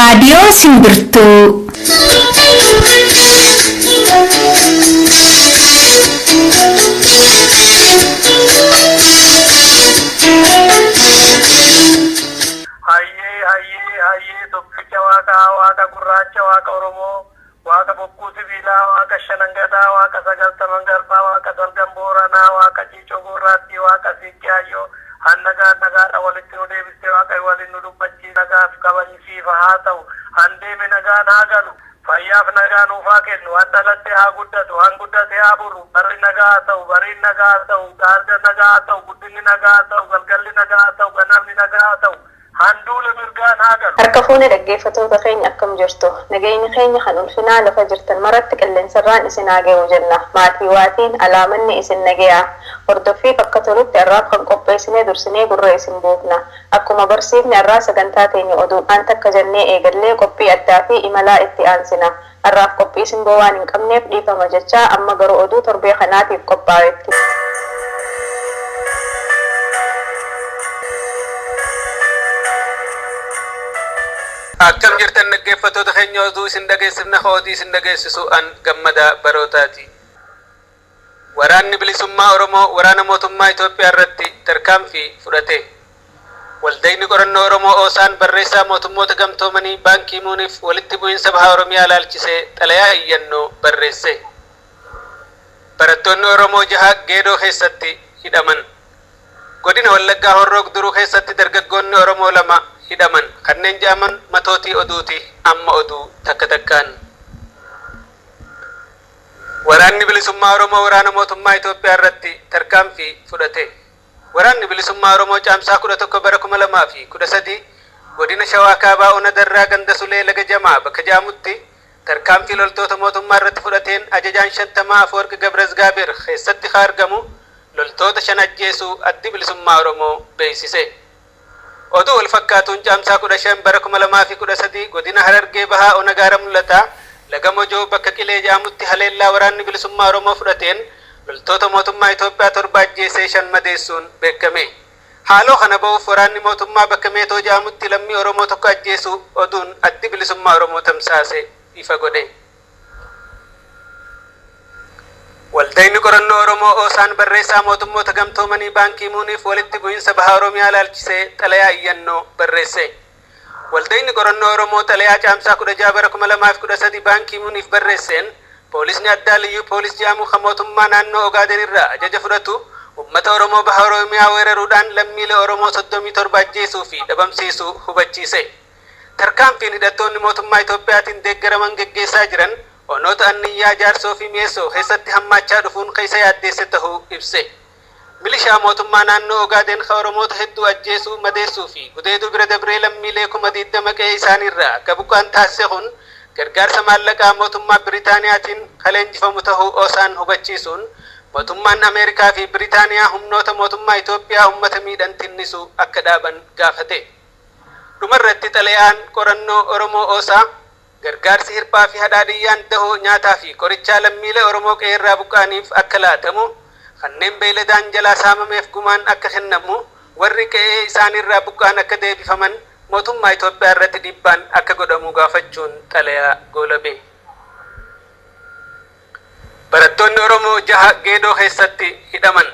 Raadiyoo Simbirtuu. Hayyee hayyee hayyee tokkicha waaqaa waaqa gurraacha waaqa Oromoo waaqa bokkuu sibiilaa waaqa shanangadaa waaqa sagaltaman garbaa waaqa salgan booranaa waaqa ciicoo gurraattii waaqa siiqqee hayyoo hannagaa nagaadha walitti nu deebistee waaqa waliin nu dubbachii nagaaf kabajisiifa haa ta'u handeeme nagaan haa galu fayyaaf nagaa nuuf haa kennu han dhalatte haa guddatu han guddate haa buru barri nagaa haa ta'u bariin nagaa haa ta'u gaarga nagaa haa ta'u guddinni nagaa haa ta'u galgalli nagaa haa ta'u ganamni nagaa haa ta'u handuula mirgaan haa galu. Harka fuune dhaggeeffattoota keenya akkam jirtu? Nageenyi keenya kan ulfinaa lafa jirtan maratti qilleensarraan isin haa ga'u jenna. Maatii waatiin alaamanni isin nagayaa. Hordoffiif akka tolutti har'aaf kan qopheessinee dursinee gurra isin buufna. Akkuma barsiifne har'aa sagantaa teenya oduudhaan takka jennee eegallee qophii addaa fi imalaa itti aansina. Har'aaf qophii simboo waan hin qabneef dhiifama jechaa amma garuu oduu torbee kanaatiif qophaa'etti. Akkam jirtan dhaggeeffattoota keenya oduu isin dhageessifna oduu isin dhageessisu an gammadaa barootaati. Waraanni bilisummaa Oromoo waraana mootummaa Itoophiyaa irratti tarkaanfii fudhate. Waldayni qorannoo Oromoo Oosaan barreessaa mootummoota gamtoomanii baankii muuniif walitti bu'iinsa baha Oromiyaa laalchisee xalayaa iyyannoo barreesse. Barattoonni Oromoo jaha Geedoo keessatti hidhaman. Godina Wallaggaa Horroo Guduruu keessatti dargaggoonni Oromoo lama hidhaman. Kanneen jedhaman matootii oduuti amma oduu takka takkaan. Waraanni bilisummaa Oromoo waraana mootummaa Itoophiyaa irratti tarkaanfii fudhate. Waraanni bilisummaa Oromoo caamsaa 11 bara 2013 godina Shawaa Kaabaa Ona Darraa Ganda Sulee Laga Jamaa bakka jedhamutti tarkaanfii loltoota mootummaa irratti fudhateen ajajaan shantamaa Afawarqi Gabrazgaabeer keessatti haa argamu loltoota shan ajjeesuu addi bilisummaa Oromoo beeksise. Oduu wal fakkaatuun caamsaa 15 bara 2013 godina Harargee Bahaa Ona Gaara Mul'ataa Laga Mojoo bakka Qilee jedhamutti haleellaa waraanni bilisummaa Oromoo fudhateen loltoota mootummaa Itoophiyaa torba ajjeesee shan madeessuun beekame. Haaloo kana ba'uuf waraanni mootummaa bakka Meetoo jedhamutti lammii Oromoo tokko ajjeesuu oduun addi bilisummaa Oromoo tamsaase ifa godhe. Waldayni qorannoo Oromoo Oosaan barreessaa mootummoota gamtoomanii baankii muuniif walitti bu'iinsa baha Oromiyaa laalchisee xalayaa iyyannoo barreesse. Waldayni qorannoo Oromoo xalayaa caamsaa 16 bara 2013 baankii muuniif barreesseen poolisni addaa liyyuu poolis jedhamu kan mootummaa naannoo Ogaaden irraa ajaja fudhatu uummata Oromoo baha Oromiyaa weeraruudhaan lammiilee Oromoo 37 ajjeesuu fi dhabamsiisuu hubachiise. Tarkaanfiin hidhattoonni mootummaa Itoophiyaatiin deeggaraman geggeessaa jiran onoota anniyyaa jaarsoo fi mi'eessoo keessatti hammaachaa dhufuun keessa yaaddeesse tahuu ibse. Milishaa mootummaa naannoo Ogaaden kan Oromoota hedduu ajjeesuu, madeessuu fi gudeeduu bira dabree lammiilee 20,000 qe'ee isaaniirraa akka buqqaan taasise kun gargaarsa maallaqaa mootummaa Biriitaaniyaatiin kan leenjifamu tahuu Oosaan hubachiisuun mootummaan Ameerikaa fi Biriitaaniyaa humnoota mootummaa Itoophiyaa uummata miidhan tinnisuu akka dhaaban gaafate. Dhumarratti xalayaan qorannoo Oromoo Oosaa gargaarsi hirphaa fi hadhaadhiyyaan dahoo nyaataa fi qorichaa lammiilee Oromoo qe'eerraa buqqa'aniif akka laatamu, kanneen beeyladaan jalaa saamameef gumaan akka kennamu, warri qe'ee isaaniirraa buqqa'an akka deebifaman mootummaa Itoophiyaa irratti dhiibbaan akka godhamu gaafachuun xalayaa goolabe. Barattoonni Oromoo jaha Geedoo keessatti hidhaman.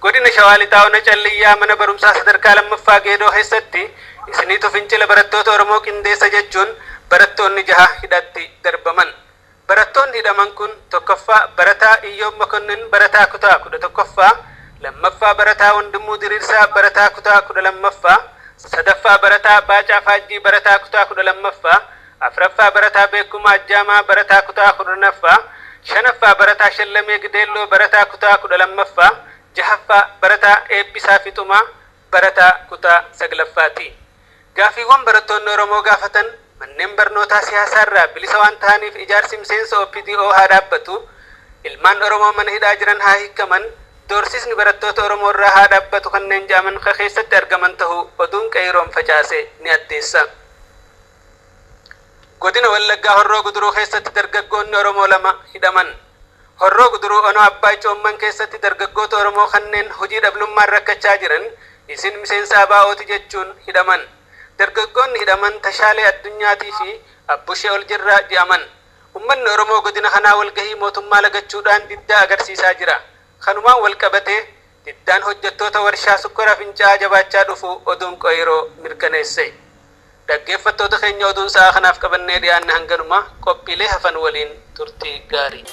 Godina Shawaa Lixaa Ona Calliyyaa mana barumsaa sadarkaa lammaffaa Geedoo keessatti isiniitu fincila barattoota Oromoo qindeessa jechuun barattoonni jaha hidhatti darbaman. Barattoonni hidhaman kun tokkoffaa barataa Iyyoob Mokonnin barataa kutaa 11ffaa, lammaffaa barataa Wandimuu Diriirsaa barataa kutaa 12ffaa, sadaffaa barataa Baacaa Faajjii barataa kutaa 12ffaa, afraffaa barataa Beekumaa Ajjaamaa barataa kutaa 10ffaa, shanaffaa barataa Shallamee Gideelloo barataa kutaa 12ffaa, jahaffaa barataa Eebbisaa Fixumaa barataa kutaa saglaffaati. Gaaffiiwwan barattoonni Oromoo gaafatan manneen barnootaa siyaasaa irraa bilisa waan tahaniif ijaarsi miseensa OPDO haa dhaabbatu, ilmaan Oromoo mana hidhaa jiran haa hiikkaman, doorsisni barattoota Oromoo irraa haa dhaabbatu kanneen jedhaman ka keessatti argaman tahuu oduun qeeyroon facaase ni addeessa. Godina Wallaggaa Horroo Guduruu keessatti dargaggoonni Oromoo lama hidhaman. Horroo Guduruu Onoo Abbaay Coomman keessatti dargaggoota Oromoo kanneen hojii dhablummaan rakkachaa jiran isin miseensa ABO'ti jechuun hidhaman. Dargaggoonni hidhaman Tashaalee Addunyaatii fi Abbushee Oljirraa jedhaman. Uummanni Oromoo godina kanaa walgahii mootummaa lagachuudhaan diddaa agarsiisaa jira. Kanumaan wal qabatee diddaan hojjettoota warshaa sukkaara Fincaa'aa jabaachaa dhufu oduun Qeerroo mirkaneesse. Dhaggeeffattoota keenya, oduun sa'aa kanaaf qabannee dhiyaanne hanganuma. Qophiilee hafan waliin turtii gaarii.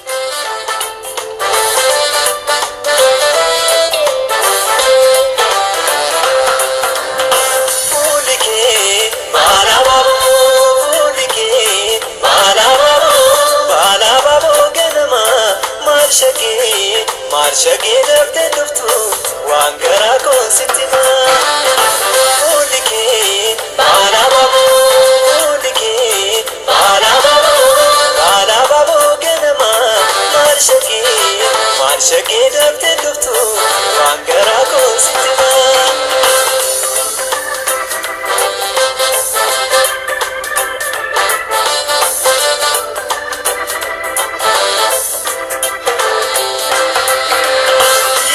Maal shagee daftee dhuftu waan garaa koon sitti himaa. Fuulli kee baala baaboo, fuulli kee baala baaboo, baala baaboo ganamaa. Maal shagee daftee dhuftu waan garaa koon sitti himaa.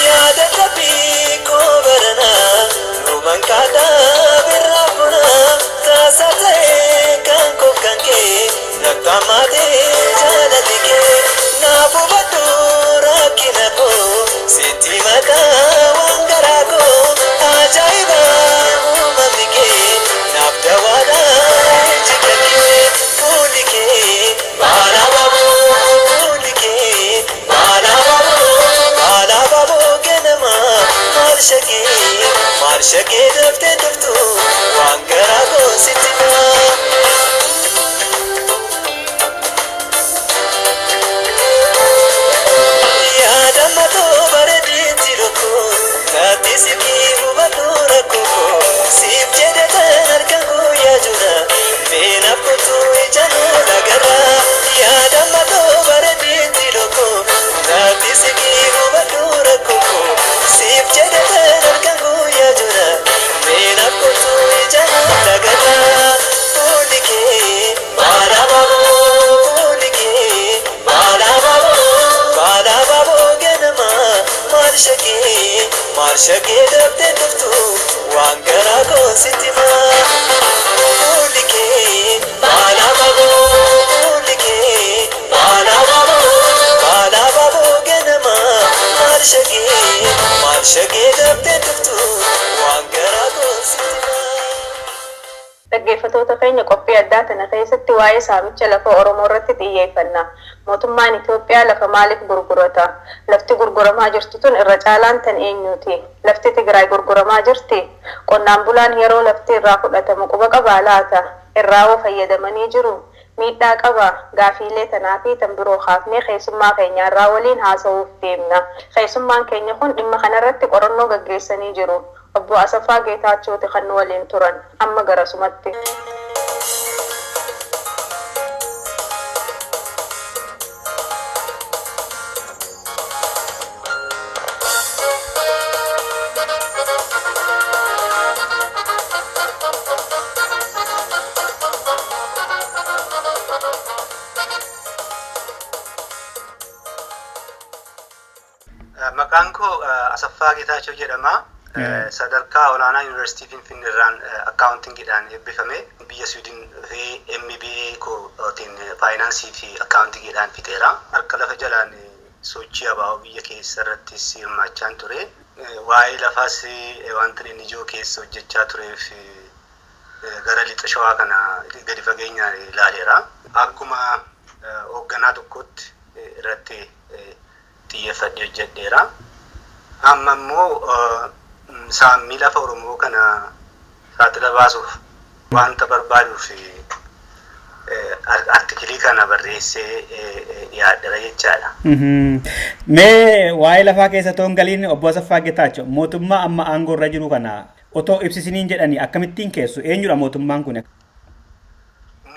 Yaada dhabbii koo baranaa luman kaadhaa birraa bunaa taasaa ta'ee kan koof kan kee nattammaatee jaalalli kee naaf hubadhu rakkina koo sitti maqaa waan garaa koo ajaa'iba uumamni kee naaf dawaadha iji kan kee. Fuulli kee baala baaboo, fuulli kee baala baaboo, baala baaboo ganamaa. Maal shagee daftee dhuftu waan garaa koo sitti himaa. Yaada matoo bareedinti rokko naatti siqii hubadhu rakkoo siif jedhe tan harka guyyaa jira meenaaf kottu ija nuu agarra. Yaada matoo bareedinti rokko naatti siqii hubadhu rakkoo siif jedhe tan harka guyyaa jira meenaaf kottu ija nuu agarra. Fuulli kee baala baaboo, fuulli kee baala baaboo, baala baaboo ganamaa. Maal shagee daftee dhuftu waan garaa koo sitti himaa. Fuulli kee baala baaboo, fuulli kee baala baaboo, baala baaboo ganamaa. Maal shagee daftee dhuftu waan garaa koo sitti himaa. Dhaggeeffattoota keenya, qophii addaa tana keessatti waa'ee saamicha lafa Oromoo irratti xiyyeeffanna. Mootummaan Itoophiyaa lafa maaliif gurgurata? Lafti gurguramaa jirtu tun irra caalaan tan eenyuuti? Lafti Tigraay gurguramaa jirti? Qonnaan bulaan yeroo lafti irraa fudhatamu quba qabaa laata? Irraa hoo fayyadamanii jiru? Miidhaa qaba? Gaafiilee tanaa fi tan biroo kaafnee keessummaa keenya irraa waliin haasa'uuf deemna. Keessummaan keenya kun dhimma kanarratti qorannoo gaggeessanii jiru. Obbo Asaffaa Geetaachooti kan nu waliin turan. Amma garasumatti. Maqaan koo Asaffaa Geetaachoo jedhama. Sadarkaa olaanaa Yuunivarsiitii Finfinneerraan accountingiidhaan eebbifame. Biyya Sweden dhufee MBA kootiin faayinaansii fi accountingiidhaan fixeera. Harka lafa jalaan sochii ABO biyya keessa irrattis hirmaachaan ture. Waa'ee lafaas wanta inni ijoo keessa hojjechaa tureef gara lixa Shawaa kana gadi fageenyaan ilaaleera. Akkuma hoogganaa tokkotti irratti xiyyeeffadhee hojjedheera. Amma immoo saammii lafa Oromoo kana saaxila baasuuf wanta barbaaduuf artikilii kana barreessee dhiyaadheera jechaadha. Mee waa'ee lafaa keessa otoo hin galiin, obbo Asaffaa Geetaachoo, mootummaa amma aangoo irra jiru kana otoo ibsisiniin jedhanii akkamittiin keessu? Eenyudha mootummaan kun?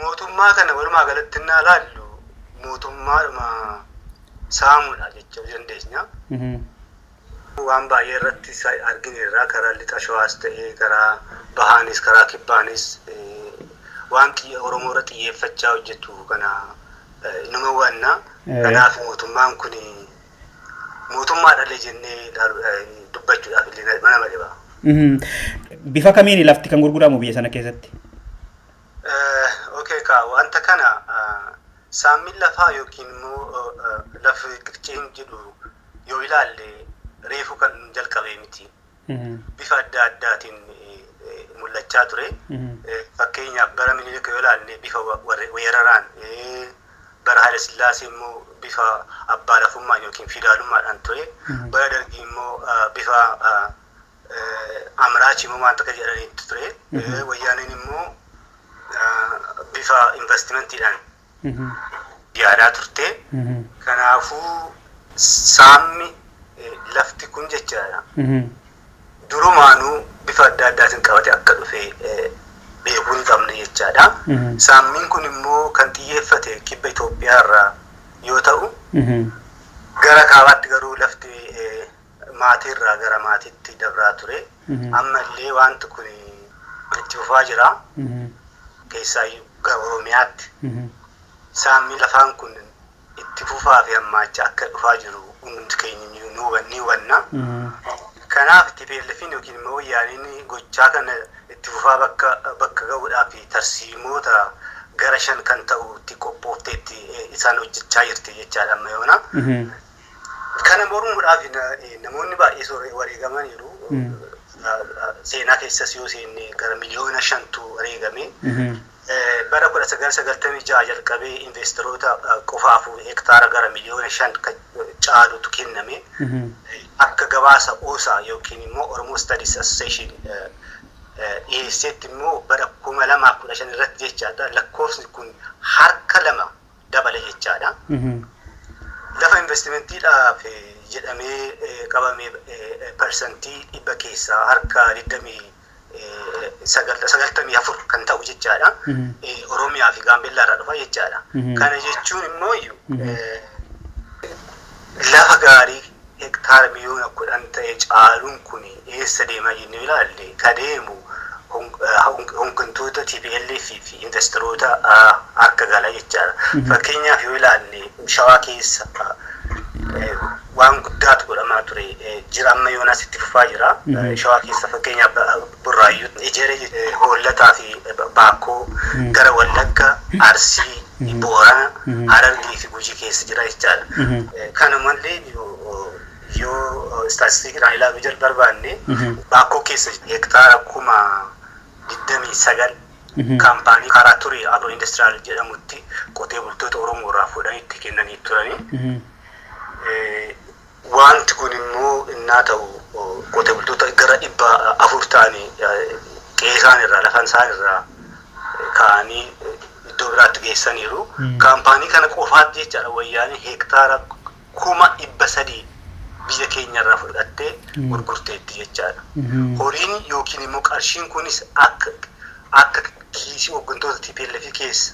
Mootummaa kana walumaa galatti innaa ilaallu mootummaadhuma saamudha jechuu dandeenya. Waan baay'ee irratti argineerra, karaa lixa Shawaas ta'ee, karaa bahaanis, karaa kibbaanis waan Oromoo irra xiyyeeffachaa hojjetu kana numa hubanna. Kanaaf mootummaan kun mootummaadha jennee dubbachuudhaaf illee nama dhiba. Bifa kamiin lafti kan gurguramu biyya sana keessatti? Saammiin lafaa yookiin immoo lafa qirceen jedhu yoo ilaalle reefu kan jalqabee miti. Bifa adda addaatiin mul'achaa ture. Fakkeenyaaf bara Minilik yoo ilaalle bifa weeraraan, bara Haayile Sillaasee immoo bifa abbaa lafummaan yookiin fiidaalummaadhaan ture. Bara Dargii immoo bifa amraachi immoo waan takka jedhaniitu ture. Wayyaaneen immoo bifa investimentiidhaan yaadaa turte. Kanaafuu saammi lafti kun jechaadha. Durumaanuu bifa adda addaatiin qabatee akka dhufe beekuu hin qabne jechaadha. Saammiin kun immoo kan xiyyeeffate kibba Itoophiyaa irraa yoo ta'u, gara kaabaatti garuu lafti maatii irraa gara maatiitti dabraa ture. Ammallee wanti kun itti fufaa jira. Keessaayyuu gara Oromiyaatti. Saammi lafaan kun itti fufaa fi hammaachaa akka dhufaa jiru hundi keenya ni hubanna. Kanaaf TPLF'n yookiin immoo wayyaaniin gochaa kana itti fufaa bakka ga'uudhaaf tarsiimoota gara shan kan ta'u itti qophoofteetti isaan hojjechaa jirti jechaadha amma yoona. Kana mormuudhaaf namoonni baay'ee wareegamaniiru. Seenaa keessas yoo seenne gara miliyoona 5tu wareegame. Bara 1996 jalqabee investoroota qofaaf hektaara gara miliyoona 5 caalutu kenname. Akka gabaasa OSA yookiin immoo Oromo Studies Association dhiyeesseetti immoo bara 2015 irratti jechaadha lakkoofsi kun harka lama dabale jechaadha. Lafa investimentiidhaaf jedhamee qabame 100% keessaa harka 94 kan ta'u jechaadha. Oromiyaa fi Gaambeellaa irraa dhufa jechaadha. Kana jechuun immoo lafa gaarii hektaara miliyoona 10 ta'e caaluun kun eessa deemaa jennee ilaalle, ka deemu hooggantoota TPLF fi investoroota harka gala jechaadha. Fakkeenyaaf yoo ilaalle Shawaa keessa waan guddaatu godhamaa ture jira, amma yoonaas itti fufaa jira. Shawaa keessa fakkeenyaaf Burraayyuu, Ejeree, Hollataa fi Baakkoo, gara Wallagga, Arsii, Boorana, Harargee fi Gujii keessa jira jechaadha. Kana malee yoo istaatistikiidhaan ilaaluu barbaanne Baakkoo keessa hektaara 29,000 kaampaanii karaa ture Agro Industrial jedhamutti qotee bultoota Oromoo irraa fuudhanii itti kennanii turanii. Wanti kun immoo innaa ta'u qotee bultoota gara 400 ta'anii qe'ee isaan irraa, lafa isaan irraa ka'anii iddoo biraatti geessaniiru. Kaampaanii kana qofaatti jechaadha wayyaanii hektaara 300,000 biyya keenya irraa fudhattee gurgurteetti jechaadha. Horiin yookiin immoo qarshiin kunis akka kiisii hooggantoota TPLF keessa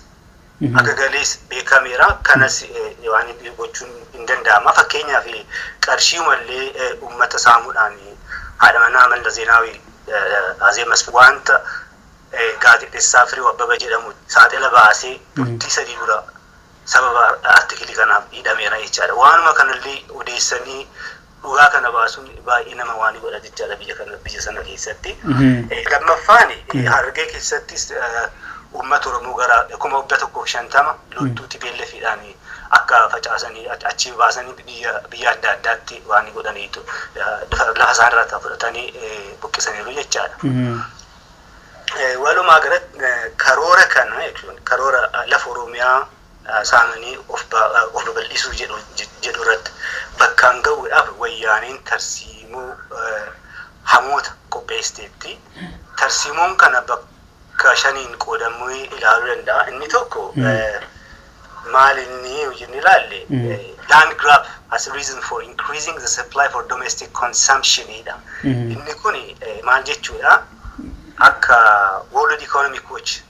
akka galees beekameera. Kanas waan gochuun hin danda'ama. Fakkeenyaaf qarshii mallee uummata saamuudhaan haadha manaa Mallas Zeenaawii Azeeb Masfin wanta gaazexeessaa Fireew Abbaba jedhamu saaxila baasee bultii 3 dura sababa artikilii kanaaf hidhameera jechaadha. Waanuma kanallee odeessanii dhugaa kana baasuun baay'ee nama waan godha jechaadha biyya kana, biyya sana keessatti. Lammaffaan Harargee keessattis uummata Oromoo gara 150,000 loltuu TPLFidhaan akka facaasanii achi baasanii biyya adda addaatti waan godhaniitu lafa isaan irraa fudhatanii buqqisaniiru jechaadha. Walumaa galatti karoora kana jechuun karoora lafa Oromiyaa saamanii of babal'isuu jedhu irratti bakkaan ga'uudhaaf wayyaaneen tarsiimoo hamoota qopheessiteetti. Tarsiimoon kana bakka shaniin qoodamuu ilaaluu danda'a. Inni tokko maal inni yoo jenne ilaalle, land grab as a reason for increasing the supply for domestic consumption dha. Inni kun maal jechuudha? Akka World Economic Watch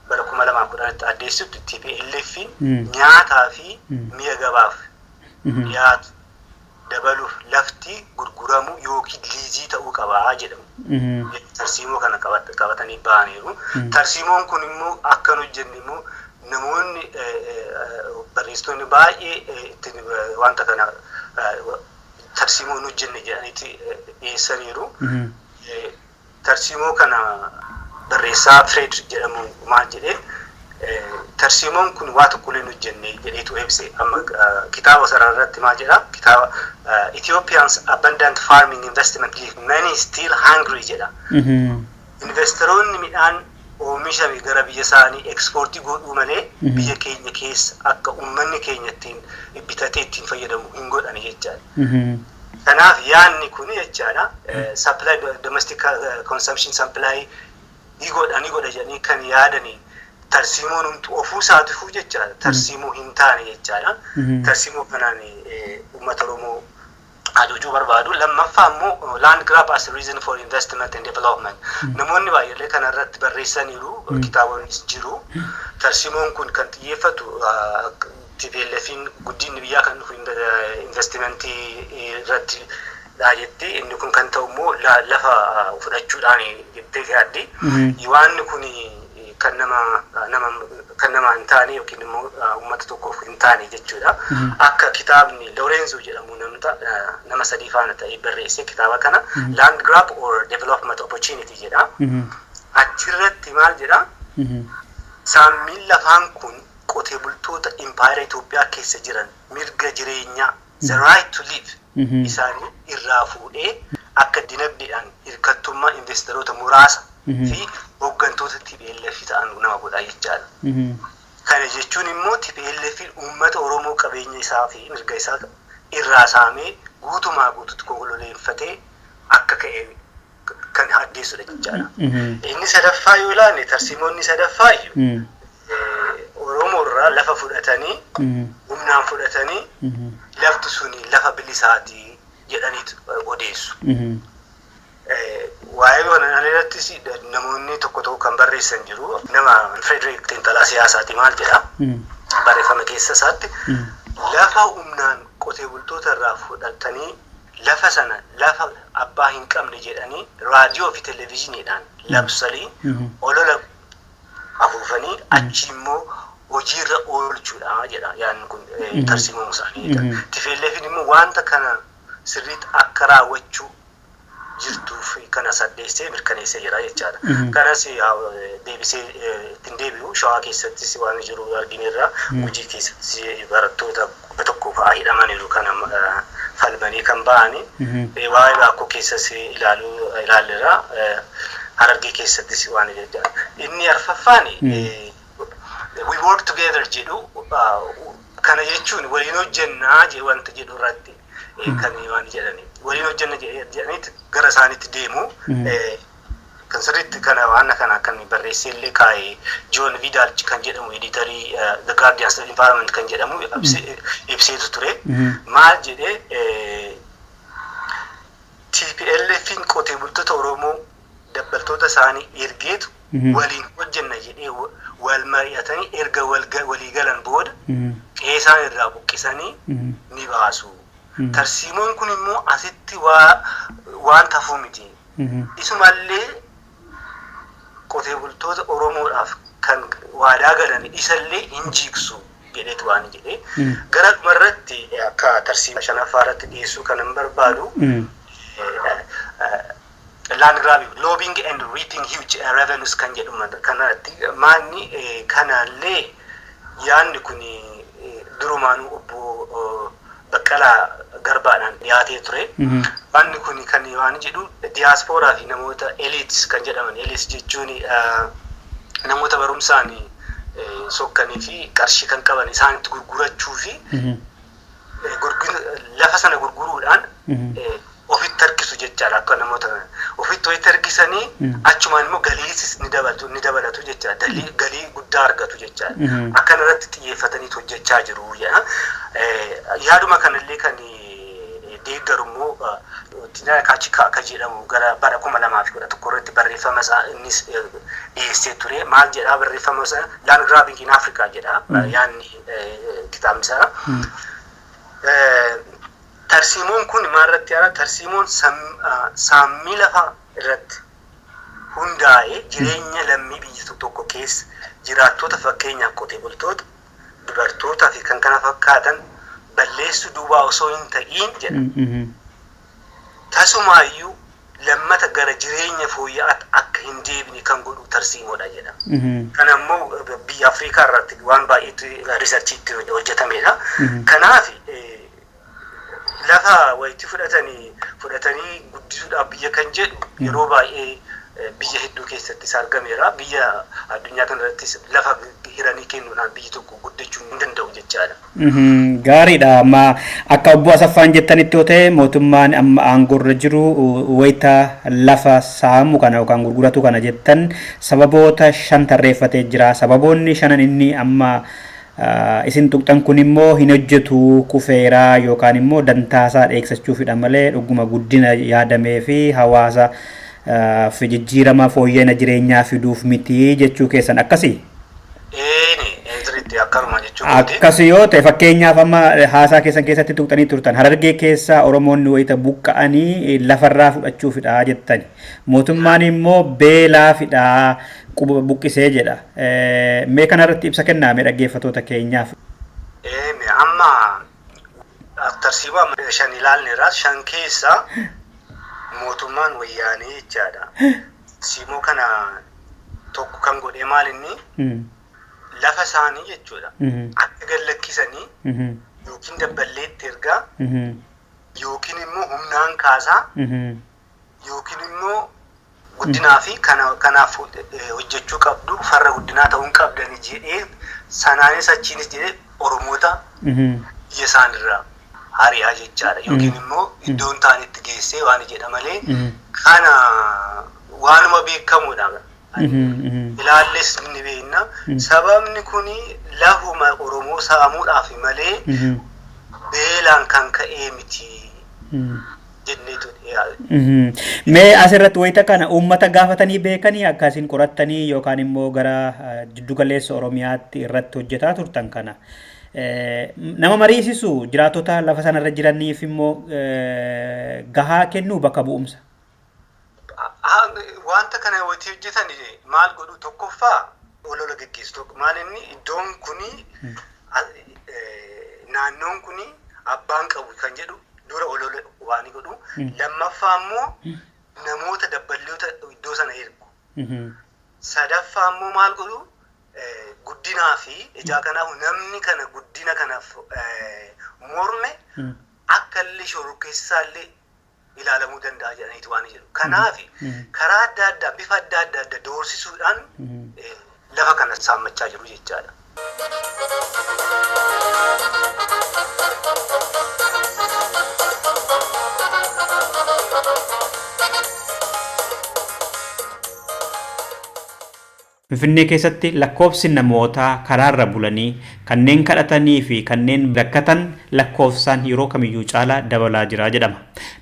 bara 2010tti addeessutti TPLF nyaataa fi mi'a gabaaf dhiyaatu dabaluuf lafti gurguramu yookiin liizii ta'uu qabaa jedhamu. Tarsiimoo kana qabatanii ba'aniiru. Tarsiimoon kun immoo akka nu hojjenne immoo namoonni barreessitoonni baay'ee ittiin wanta kana tarsiimoo nu hojjenne jedhaniiti dhiyeessaniiru. Tarsiimoo kana barreessaa Fred jedhamu maal jedhee Tarsiimoon kun waa tokko illee hin hojjenne jedheetu ibse. Amma kitaaba sana irratti maal jedha? Kitaaba "Ethiopians abundant farming investment leave many still hungry" jedha. Investoroonni midhaan oomishame gara biyya isaanii ekspoortii godhuu malee biyya keenya keessa akka uummanni keenya ittiin bitatee ittiin fayyadamu hin godhani jechaadha. Kanaaf yaadni kun jechaadha, supply, domestic consumption supply ni godha, ni godha jedhanii kan yaadanii tarsiimoon humtu ofuu isaatiifuu jechaadha. Tarsiimoo hin taane jechaadha. Tarsiimoo kanaan uummata Oromoo ajajuu barbaadu. Lammaffaa immoo land grab as a reason for investment and development. Namoonni baay'ee kana irratti barreessaniiru, kitaabonnis jiru. Tarsiimoon kun kan xiyyeeffatu TPLFin guddinni biyyaa kan dhufu investimentii irratti dha jetti. Inni kun kan ta'u immoo lafa fudhachuudhaan jettee yaaddi. Waanni kun kan nama kan nama hin taane yookiin immoo uummata tokkoof hin taane jechuudha. Akka kitaabni Lorenzo jedhamu namta nama sadii faana ta'ee barreesse kitaaba kana, "Land Grab or Development Opportunity" jedha. Achirratti maal jedha? Saammiin lafaan kun qotee bultoota impaayera Itoophiyaa keessa jiran mirga jireenyaa, the right to live, isaanii irraa fuudhee akka dinagdeedhaan hirkattummaa investoroota muraasa fi hooggantoota TPLF ta'an nama godha jechaadha. Kana jechuun immoo TPLF uummata Oromoo qabeenya isaa fi mirga isaa irraa saamee guutumaa guututti koloneeffatee akka ka'e kan addeessudha jechaadha. Inni sadaffaa yoo ilaalle, tarsiimoonni sadaffaa iyyuu Oromoo irraa lafa fudhatanii, humnaan fudhatanii, lafti suni lafa bilisaati jedhaniitu odeessu. Waa'ee kana irrattis namoonni tokko tokko kan barreessan jiru. Nama Frederick xiinxalaa siyaasaati maal jedha? Barreeffama keessa isaatti lafa humnaan qotee bultoota irraa fudhatanii lafa sana lafa abbaa hin qabne jedhanii raadiyoo fi televezyiiniidhaan labsanii olola afuufanii achi immoo hojiirra oolchuudha jedha yaadni kun tarsiimoon isaanii. TPLFin immoo wanta kana sirriitti akka raawwachuu jirtuuf kana saddeessee mirkaneessee jira jechaadha. Kanas deebisee ittiin deebi'u, Shawaa keessattis waan jiru argineerra, Gujii keessattis barattoota 100 fa'aa hidhamaniiru kana falmanii kan ba'ani. Waa'ee Baakkoo keessas ilaaluu ilaalleerra. Harargee keessattis waan jechaadha. Inni arfaffaan "we work together" jedhu. Kana jechuun waliin hojjennaa wanta jedhu irratti kan waan jedhani. Waliin hojjenna jedhaniitti gara isaaniitti deemu. Kan sirriitti kana waan kana kan barreessee illee kaa'e John Vidal kan jedhamu, editorii The Guardians of Environment kan jedhamu ibseetu ture. Maal jedhee? TPLFin qotee bultoota Oromoo dabbaltoota isaanii ergeetu waliin hojjenna jedhee wal mari'atanii erga walii galan booda qe'ee isaan irraa buqqisanii ni baasu. Tarsiimoon kun immoo asitti waan tafuu miti. Isumallee qotee bultoota Oromoodhaaf kan waadaa galan isallee hin jiigsu jedheetu waan jedhee. Gara dhumarratti akka tarsiima shanaffaa irratti dhiyeessuu kan hin barbaadu land grabbing, lobbying and reaping huge revenues kan jedhu kanatti maanni kanallee yaadni kun durumaanuu obbo Baqqalaa Garbaadhaan dhiyaatee ture. Wanni kun kan waan jedhu diyaaspooraa fi namoota elites kan jedhaman, elites jechuun namoota barumsaan sokkanii fi qarshii kan qaban isaanitti gurgurachuu fi lafa sana gurguruudhaan ofitti harkisu jechaadha. Akka namoota ofitti ofitti harkisanii achumaan immoo galiisis ni dabalatu jechaadha, galii guddaa argatu jechaadha. Akkana irratti xiyyeeffatanii hojjechaa jiru jedha. Yaaduma kanallee kan deeggaru immoo Tinaa Kaachika akka jedhamu gara bara 2011 irratti barreeffama isaa innis dhiyeessee ture. Maal jedhaa barreeffama isaa? "Land Grabbing in Africa" jedha yaadni kitaabni isaa. Tarsiimoon kun maalirratti yaada? Tarsiimoon saammii lafaa irratti hundaa'ee jireenya lammii biyya tokko keessa jiraattota, fakkeenyaaf qotee bultoota, dubartootaa fi kan kana fakkaatan balleessuu duwwaa osoo hin ta'iin jedha. Tasumaayyuu Lammata gara jireenya fooyya'aatti akka hin deebine kan godhu tarsiimoodha jedha. Kana immoo biyya Afrikaa irratti waan baay'eetu riisarchiitti hojjetamedha. Kanaaf lafa wayitti fudhatanii guddisuudhaaf biyya kan jedhu yeroo baay'ee biyya hedduu keessattis argameera. Biyya addunyaa kanarrattis lafa hiranii kennuudhaan biyyi tokko guddachuu hin danda'u jechaadha. Gaariidha. Amma akka obbo Asaffaan jettanitti yoo ta'e, mootummaan amma aangoorra jiru wayita lafa saamu kana yookaan gurguratu kana jettan sababoota shan tarreeffatee jira. Sababoonni shanan inni amma isin tuqxan kun immoo hin hojjetu, kufeeraa yookaan immoo dantaasaa dheeksachuufidha malee dhuguma guddina yaadamee fi hawaasa fi jijjiirama fooyya'ina jireenyaa fiduuf miti jechuu keessan akkasii? Eeni, akkanuma jechuu kooti. Akkasi yoo ta'e, fakkeenyaaf amma haasaa keessan keessatti tuqxanii turtan, Harargee keessa Oromoonni wayita buqqa'anii lafarraa fudhachuufidha jettani. Mootummaan immoo beelaafidha quba buqqisee jedha. Mee kanarratti ibsa kennaa mee dhaggeeffattoota keenyaaf. Eeni, amma tarsiimoo amma shan ilaalleerra. Shan keessa mootummaan wayyaanee jechaadha. Tarsiimoo kana tokko kan godhe maal inni lafa isaanii jechuudha. Akka gad lakkisanii yookiin dabballeetti ergaa yookiin immoo humnaan kaasaa yookiin immoo guddinaa fi kanaaf hojjechuu qabdu, farra guddinaa ta'uu hin qabdani jedhee, sanaanis achiinis jedhee Oromoota biyya isaanirraa ari'aa jechaadha. Yookiin immoo iddoon ta'anitti geessee waan jedha malee kana waanuma beekamudha. Ilaalles ni beekna. Sababni kuni lafuma Oromoo saamuudhaaf malee beelaan kan ka'ee miti jenneetu dhiyaate. Mee asirratti wayita kana uummata gaafatanii beekanii akkasiin qorattanii yookaan immoo gara jiddugaleessa Oromiyaatti irratti hojjetaa turtan kana nama mariisisu, jiraatota lafa sanarra jiraniif immoo gahaa kennuu bakka bu'umsa? Wanta kana wayita hojjetan maal godhu? Tokkoffaa olola geggeessu. Tokko maal inni iddoon kuni, naannoon kuni abbaan qabu kan jedhu dura olola waan godhu. Lammaffaa immoo namoota dabballoota iddoo sana ergu. Sadaffaa immoo maal godhu? Guddinaa fi ijaa kanaaf namni kana guddina kanaaf morme akka illee shororkeessaa illee ilaalamuu danda'a jedhaniitu waan jedhu. Kanaaf karaa adda addaa, bifa adda addaa doorsisuudhaan lafa kana saammachaa jiru jechaadha. Finfinnee keessatti lakkoofsi namootaa karaarra bulanii, kanneen kadhatanii fi kanneen rakkatan lakkoofsaan yeroo kamiyyuu caalaa dabalaa jira jedhama.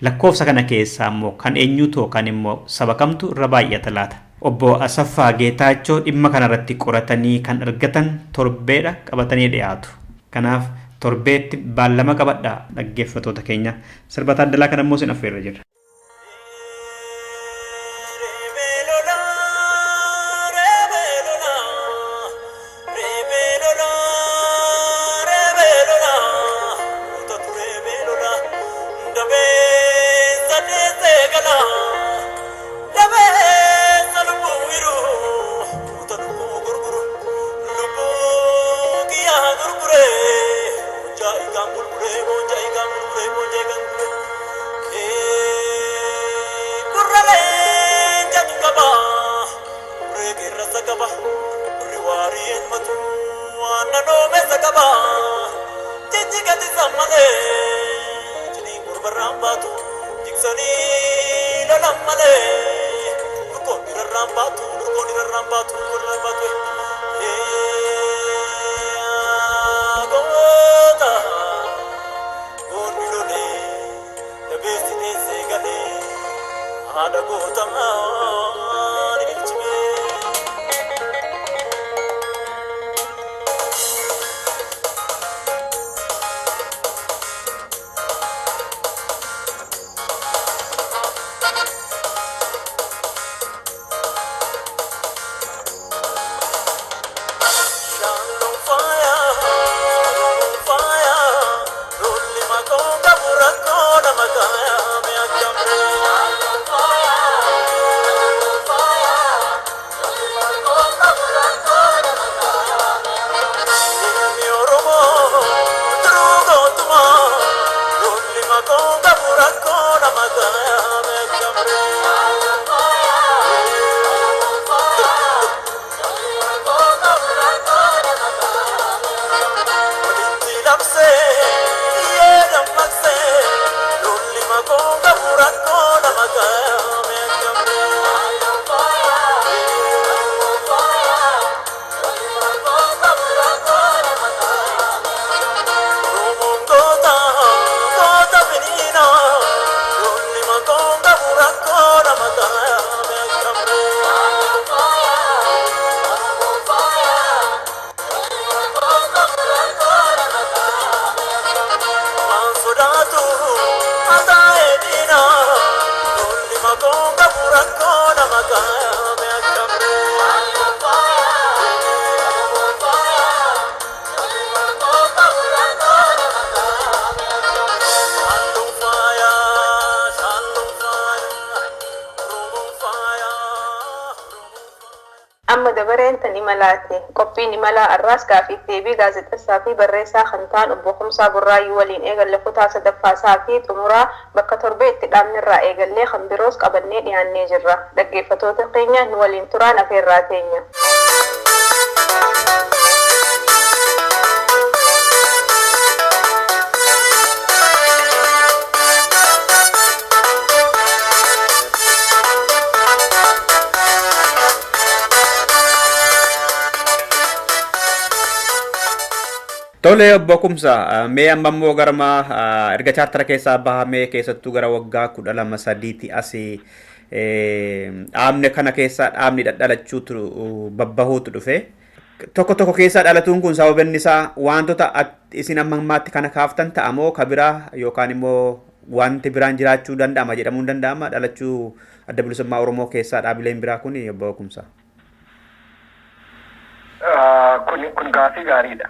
Lakkoofsa kana keessaa immoo kan eenyutu yookaan immoo saba kamtu irra baay'ata laata? Obbo Asaffaa Geetaachoo dhimma kanarratti qoratanii kan argatan torbeedha qabatanii dhiyaatu. Kanaaf torbeetti baallama qabadhaa, dhaggeeffattoota keenya. Sirba Taaddalaa kana immoo isin affeerra jirra. Haadha gootamaa ni bilchimee. Shalom fire, fire, lolli makoo qabu rakkoo nama kaya mi akkamre. Shalom fire, nama gaame gamre. Walitti labsee iyyee dammaqsee lolli maqoo qabu rakkoo nama gaame gamre. Oromoon goota goota finiina lolli maqoo qabu rakkoo nama gaame gamre. Waan sodaatu ataa'ee diina lolli maqoo qabu rakkoo nama gaame gamre. Halluun faayaa halluun faayaa Oromoon faayaa Oromoon faayaa. Amma dabareen tan imalaati. Qophiin imalaa arraas gaafiif deebii gaazexessaa fi barreessaa kan ta'an obbo Kumsaa Burraayyuu waliin eegalle kutaa sadaffaasaa fi xumuraa bakka torbee itti dhaabnerraa eegallee kan biroos qabannee dhiyaannee jirra. Dhaggeeffatoota keenya nu waliin turaan afeerraa teenya. Tole obbo Kumsaa, mee amma immoo garuma erga chaartara keessaa bahamee keessattuu gara waggaa 12 3ti asii dhaabne kana keessaa dhaabni dhadhalachuutu babbahuutu dhufe. Tokko tokko keessaa dhalatuun kun sababni isaa wantoota isin amma ammaatti kana kaaftan ta'a moo ka biraa yookaan immoo wanti biraan jiraachuu danda'ama jedhamuu hin danda'ama dhalachuu Adda Bilisummaa Oromoo keessaa dhaabileen biraa kun, obbo Kumsaa? Kun gaaffii gaariidha.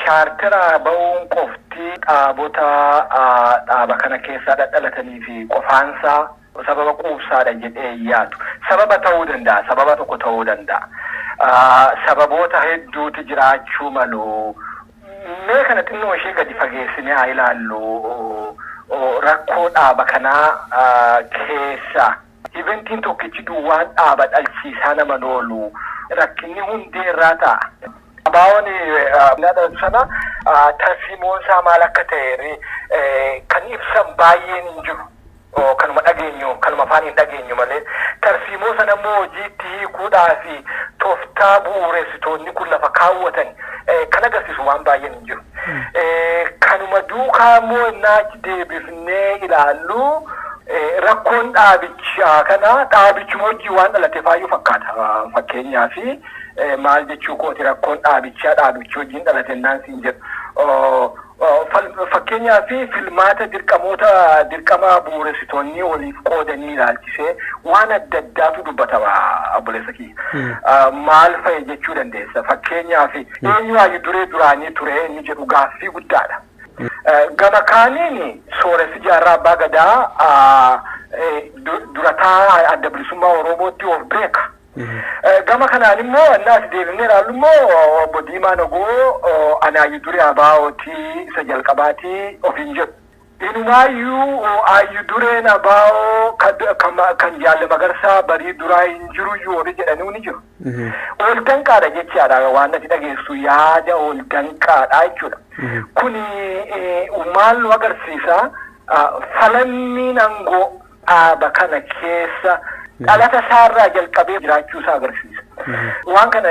Chaartara ba'uun qofti dhaabota dhaaba kana keessaa dhadhalatanii fi qofaansaa sababa quubsaadha jedhee hin yaadu. Sababa ta'uu danda'a. Sababa tokko ta'uu danda'a. Sababoota hedduutu jiraachuu malu. Mee kana xinnoo ishee gadi fageessinee haa ilaallu. Rakkoo dhaaba kanaa keessa. Eventiin tokkichi duwwaan dhaaba dhalchiisaa nama oolu. Rakkinni hundee irraa ta'a. Abaawoon dhalatu sana tarsiimoon isaa maal akka ta'e kan ibsan baay'een hin jiru. Kanuma dhageenyu, kanuma afaan hin dhageenyu malee. Tarsiimoo sana immoo hojiitti hiikuudhaa fi tooftaa bu'uureessitoonni kun lafa kaawwatan kan agarsiisu waan baay'een hin jiru. Kanuma duukaa immoo innaa achi deebifnee ilaallu, rakkoon dhaabichaa kana dhaabichuma hojii waan dhalate faayyuu fakkaata. Fakkeenyaaf maal jechuu kooti rakkoon dhaabichaa dhaabichi hojiin dhalate naan siin jedhu. Fakkeenyaaf filmaata dirqamoota dirqama bu'uureessitoonni waliif qoodanii ilaalchisee waan adda addaatu dubbatama, obboleessa kiyya. Maal fa'i jechuu dandeessa? Fakkeenyaaf eenyu hayyuu duree duraanii ture inni jedhu gaaffii guddaadha. Gama kaaniin sooressi Jaarraa Abbaa Gadaa durataa Adda Bilisummaa Oromootti of beeka. Gama kanaan immoo annaa as deebinee ilaallu immoo obbo Diimaa Nagoo anaayyuu duree ABO'tii isa jalqabaatii ofiin jedhu. Inumaayyuu hayyuu dureen ABO kan Jaalle Magarsaa barii duraa hin jiruyyuu warri jedhanii ni jiru. Ol danqaadha jechaadha, waan nati dhageessu yaada ol danqaadha jechuudha. Kuni maal nu agarsiisa? Falammiin aangoo dhaaba kana keessa dhalata isaarraa jalqabee jiraachuu isaa agarsiisa. Waan kana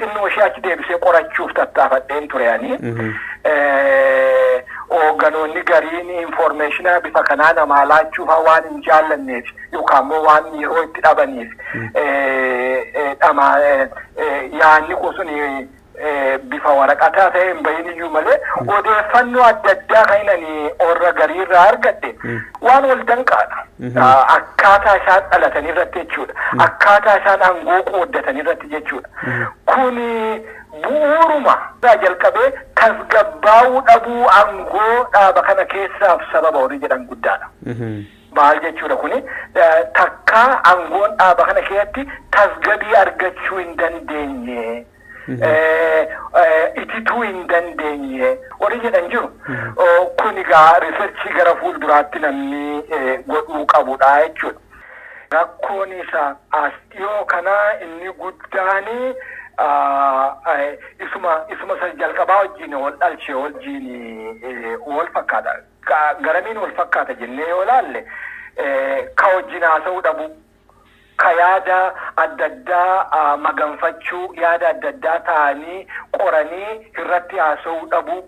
xinnoo ishee achi deebisee qorachuuf tattaafadheen ture ani. Hoogganoonni gariin information bifa kanaa namaa laachuuf waan hin jaallanneef yookaan immoo waan yeroo itti dhabaniif dhama yaanni kun sun bifa waraqataa ta'e hin bahin iyyuu malee, odeeffannoo adda addaa kan inni warra gariirraa argadhe waan wal danqaadha. Akkaataa isaan dhalatan irratti jechuudha. Akkaataa isaan aangoo qooddatan irratti jechuudha. Kuni bu'uuruma irraa jalqabee tasgabbaa'uu dhabuu aangoo dhaaba kana keessaaf sababa warri jedhan guddaadha. Maal jechuudha kuni? Takkaa aangoon dhaaba kana keessatti tasgabbii argachuu hin dandeenye, itituu hin dandeenye warri jedhan jiru. Kuni Kun egaa researchii gara fuulduraatti namni godhuu qabudha jechuudha. Rakkoon isa as dhiyoo kanaa inni guddaan isuma isa jalqabaa wajjin wal dhalche wajjin wal fakkaata. Garamiin wal fakkaata jennee yoo ilaalle, ka wajjin haasa'uu dhabu, ka yaada adda addaa maganfachuu, yaada adda addaa ta'anii qoranii irratti haasa'uu dhabu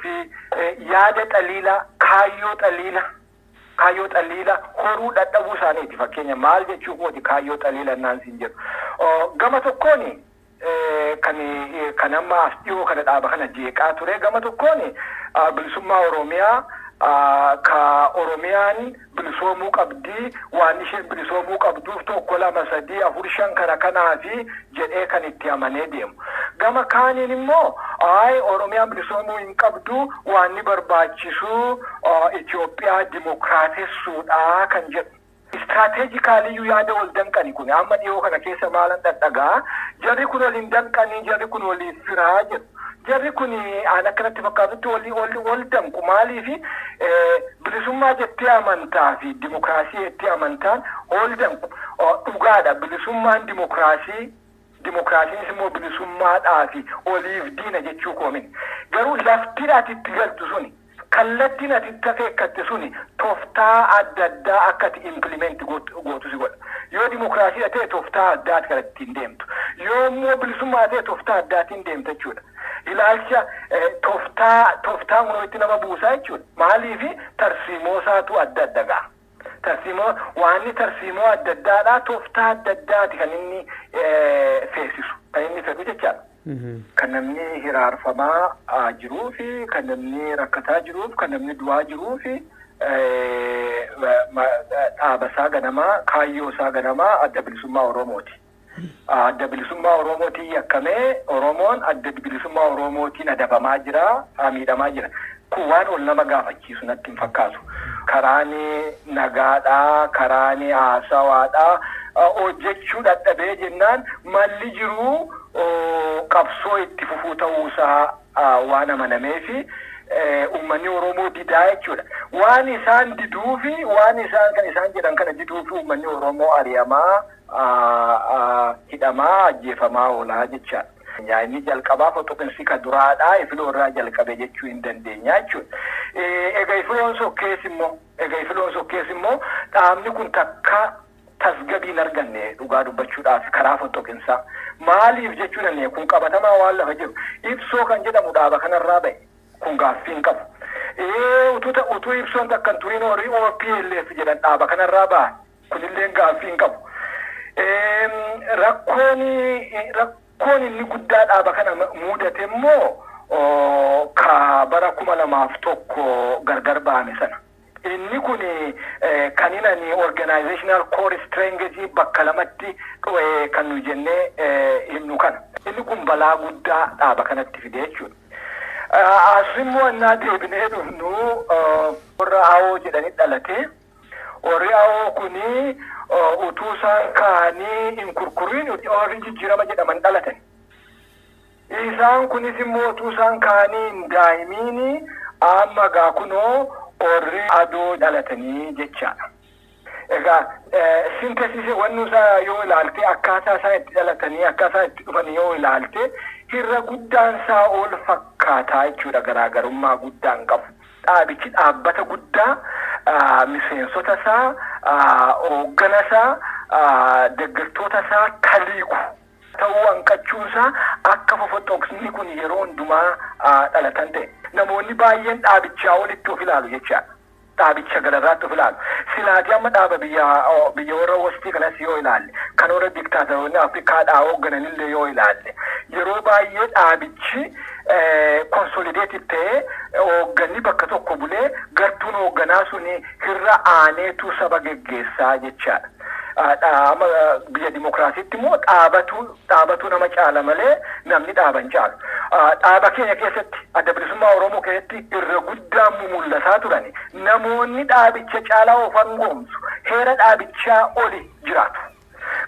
fi yaada xaliila, kaayyoo xaliila horuu dadhabuu isaaniiti. Fakkeenya maal jechuu kooti kaayyoo xaliila naan siin jedhu? Gama tokkoon kan amma as dhiyoo kana dhaaba kana jeeqaa ture, gama tokkoon bilisummaa Oromiyaa, ka Oromiyaan bilisoomuu qabdii, waan isheen bilisoomuu qabduuf tokko, lama, sadii, afur, shan kana kanaafi jedhee kan itti amanee deemu. Gama kaaniin immoo ay, Oromiyaan bilisoomuu hin qabdu, waan ni barbaachisu Itoophiyaa dimokiraatessuudha kan jedhu. Strategicallyyuu yaada wal danqani kun amma dhiyoo kana keessa maalan dhadhagaa, jarri kun waliin danqanii, jarri kun waliif firaa jedhu. Jarri kun aan akkanatti fakkaatutti walii wal danqu. Maaliifi? Bilisummaa jettee amantaa fi dimokiraasii jettee amantaan wal danqu. Dhugaadha, bilisummaan dimokiraasii, dimokiraasiinis immoo bilisummaadhaa fi waliif diina jechuu koomin. Garuu laftiin ati itti galtu suni, kallattiin ati itti akeekkatte suni tooftaa adda addaa akka ati implement gootu si godha. Yoo dimokiraasii ta'e tooftaa addaati kan ittiin deemtu. Yoo immoo bilisummaa ta'e tooftaa addaatiin deemta jechuudha. Ilaalcha tooftaa kun itti nama buusaa jechuudha. Maaliifi? Tarsiimoo isaatu adda adda ga'a. Tarsiimoo waanni tarsiimoo adda addaadhaa, tooftaa adda addaati kan inni feesisu, kan inni fedhu jechaadha. Kan namni hiraarfamaa jiruu fi kan namni rakkataa jiruuf, kan namni du'aa jiruu fi dhaaba isaa ganamaa, kaayyoo isaa ganamaa Adda Bilisummaa Oromooti. Adda Bilisummaa Oromootiin yakkamee, Oromoon Adda Bilisummaa Oromootiin adabamaa jira, miidhamaa jira. Kun waan ol nama gaafachiisu natti hin fakkaatu. Karaan nagaadhaa, karaan haasawaadhaa hojjechuu dadhabee jennaan malli jiruu qabsoo itti fufuu ta'uusaa waan amanameefi uummanni Oromoo didaa jechuudha. Waan isaan diduufi, waan isaan kan isaan jedhan kana diduufi uummanni Oromoo ari'amaa, hidhamaa, ajjeefamaa oolaa jechaadha. Inni jalqabaa fotoqinsi ka duraadhaa ifiloo irraa jalqabe jechuu hin dandeenya jechuudha. Egaa ifiloon sokkees immoo dhaabni kun takka tasgabii hin arganne dhugaa dubbachuudhaaf karaa fotoqinsaa. Maaliif jechuu dandeenya? Kun qabatamaa waan lafa jiru. Ibsoo kan jedhamu dhaaba kanarraa ba'e, kun gaaffii hin qabu. Utuu ibsoon takka hin turin horii OPLF jedhan dhaaba kanarraa ba'an, kunillee gaaffii hin qabu. Rakkoon inni guddaa dhaaba kana mudate immoo ka bara 2001 gargar ba'ame sana. Inni kun kan inni organizational core strength bakka lamatti kan nu jennee himnu kana. Inni kun balaa guddaa dhaaba kanatti fide jechuudha. As immoo annaa deebinee dhufnu, warra AO jedhanii dhalate. Warri AO kuni utuu isaan ka'anii hin kurkuriin warri jijjiirama jedhaman dhalatan. Isaan kunis immoo utuu isaan ka'anii hin daa'imiin amma gaa kunoo warri adoo dhalatanii jechaadha. Egaa synthesisii wanni isaa yoo ilaalte, akkaataa isaan itti dhalatanii, akkaataa itti dhufan yoo ilaalte, hirra guddaan isaa ol fakkaataa jechuudha, garaagarummaa guddaan qabu. Dhaabichi dhaabbata guddaa miseensota isaa, hooggana isaa, deeggartoota isaa taliiku ta'uu hanqachuun isaa akka fofoxoqsni kun yeroo hundumaa dhalatan ta'e. Namoonni baay'een dhaabichaa olitti of ilaalu jechaadha. Dhaabicha gararraatti of ilaalu. Silaatii amma dhaaba biyya warra westii kanas yoo ilaalle, kan warra diktaatoroonni Afrikaadhaa hooggananillee yoo ilaalle, yeroo baay'ee dhaabichi consolidated ta'ee hoogganni bakka tokko bulee gartuun hoogganaa suni irra aaneetu saba geggeessaa jechaadha. Amma biyya dimokiraasiitti immoo dhaabatu nama caala malee namni dhaaban caalu. Dhaaba keenya keessatti, Adda Bilisummaa Oromoo keessatti, irra guddaan mul'ataa turani. Namoonni dhaabicha caalaa of angoomsu, heera dhaabichaa oli jiraatu.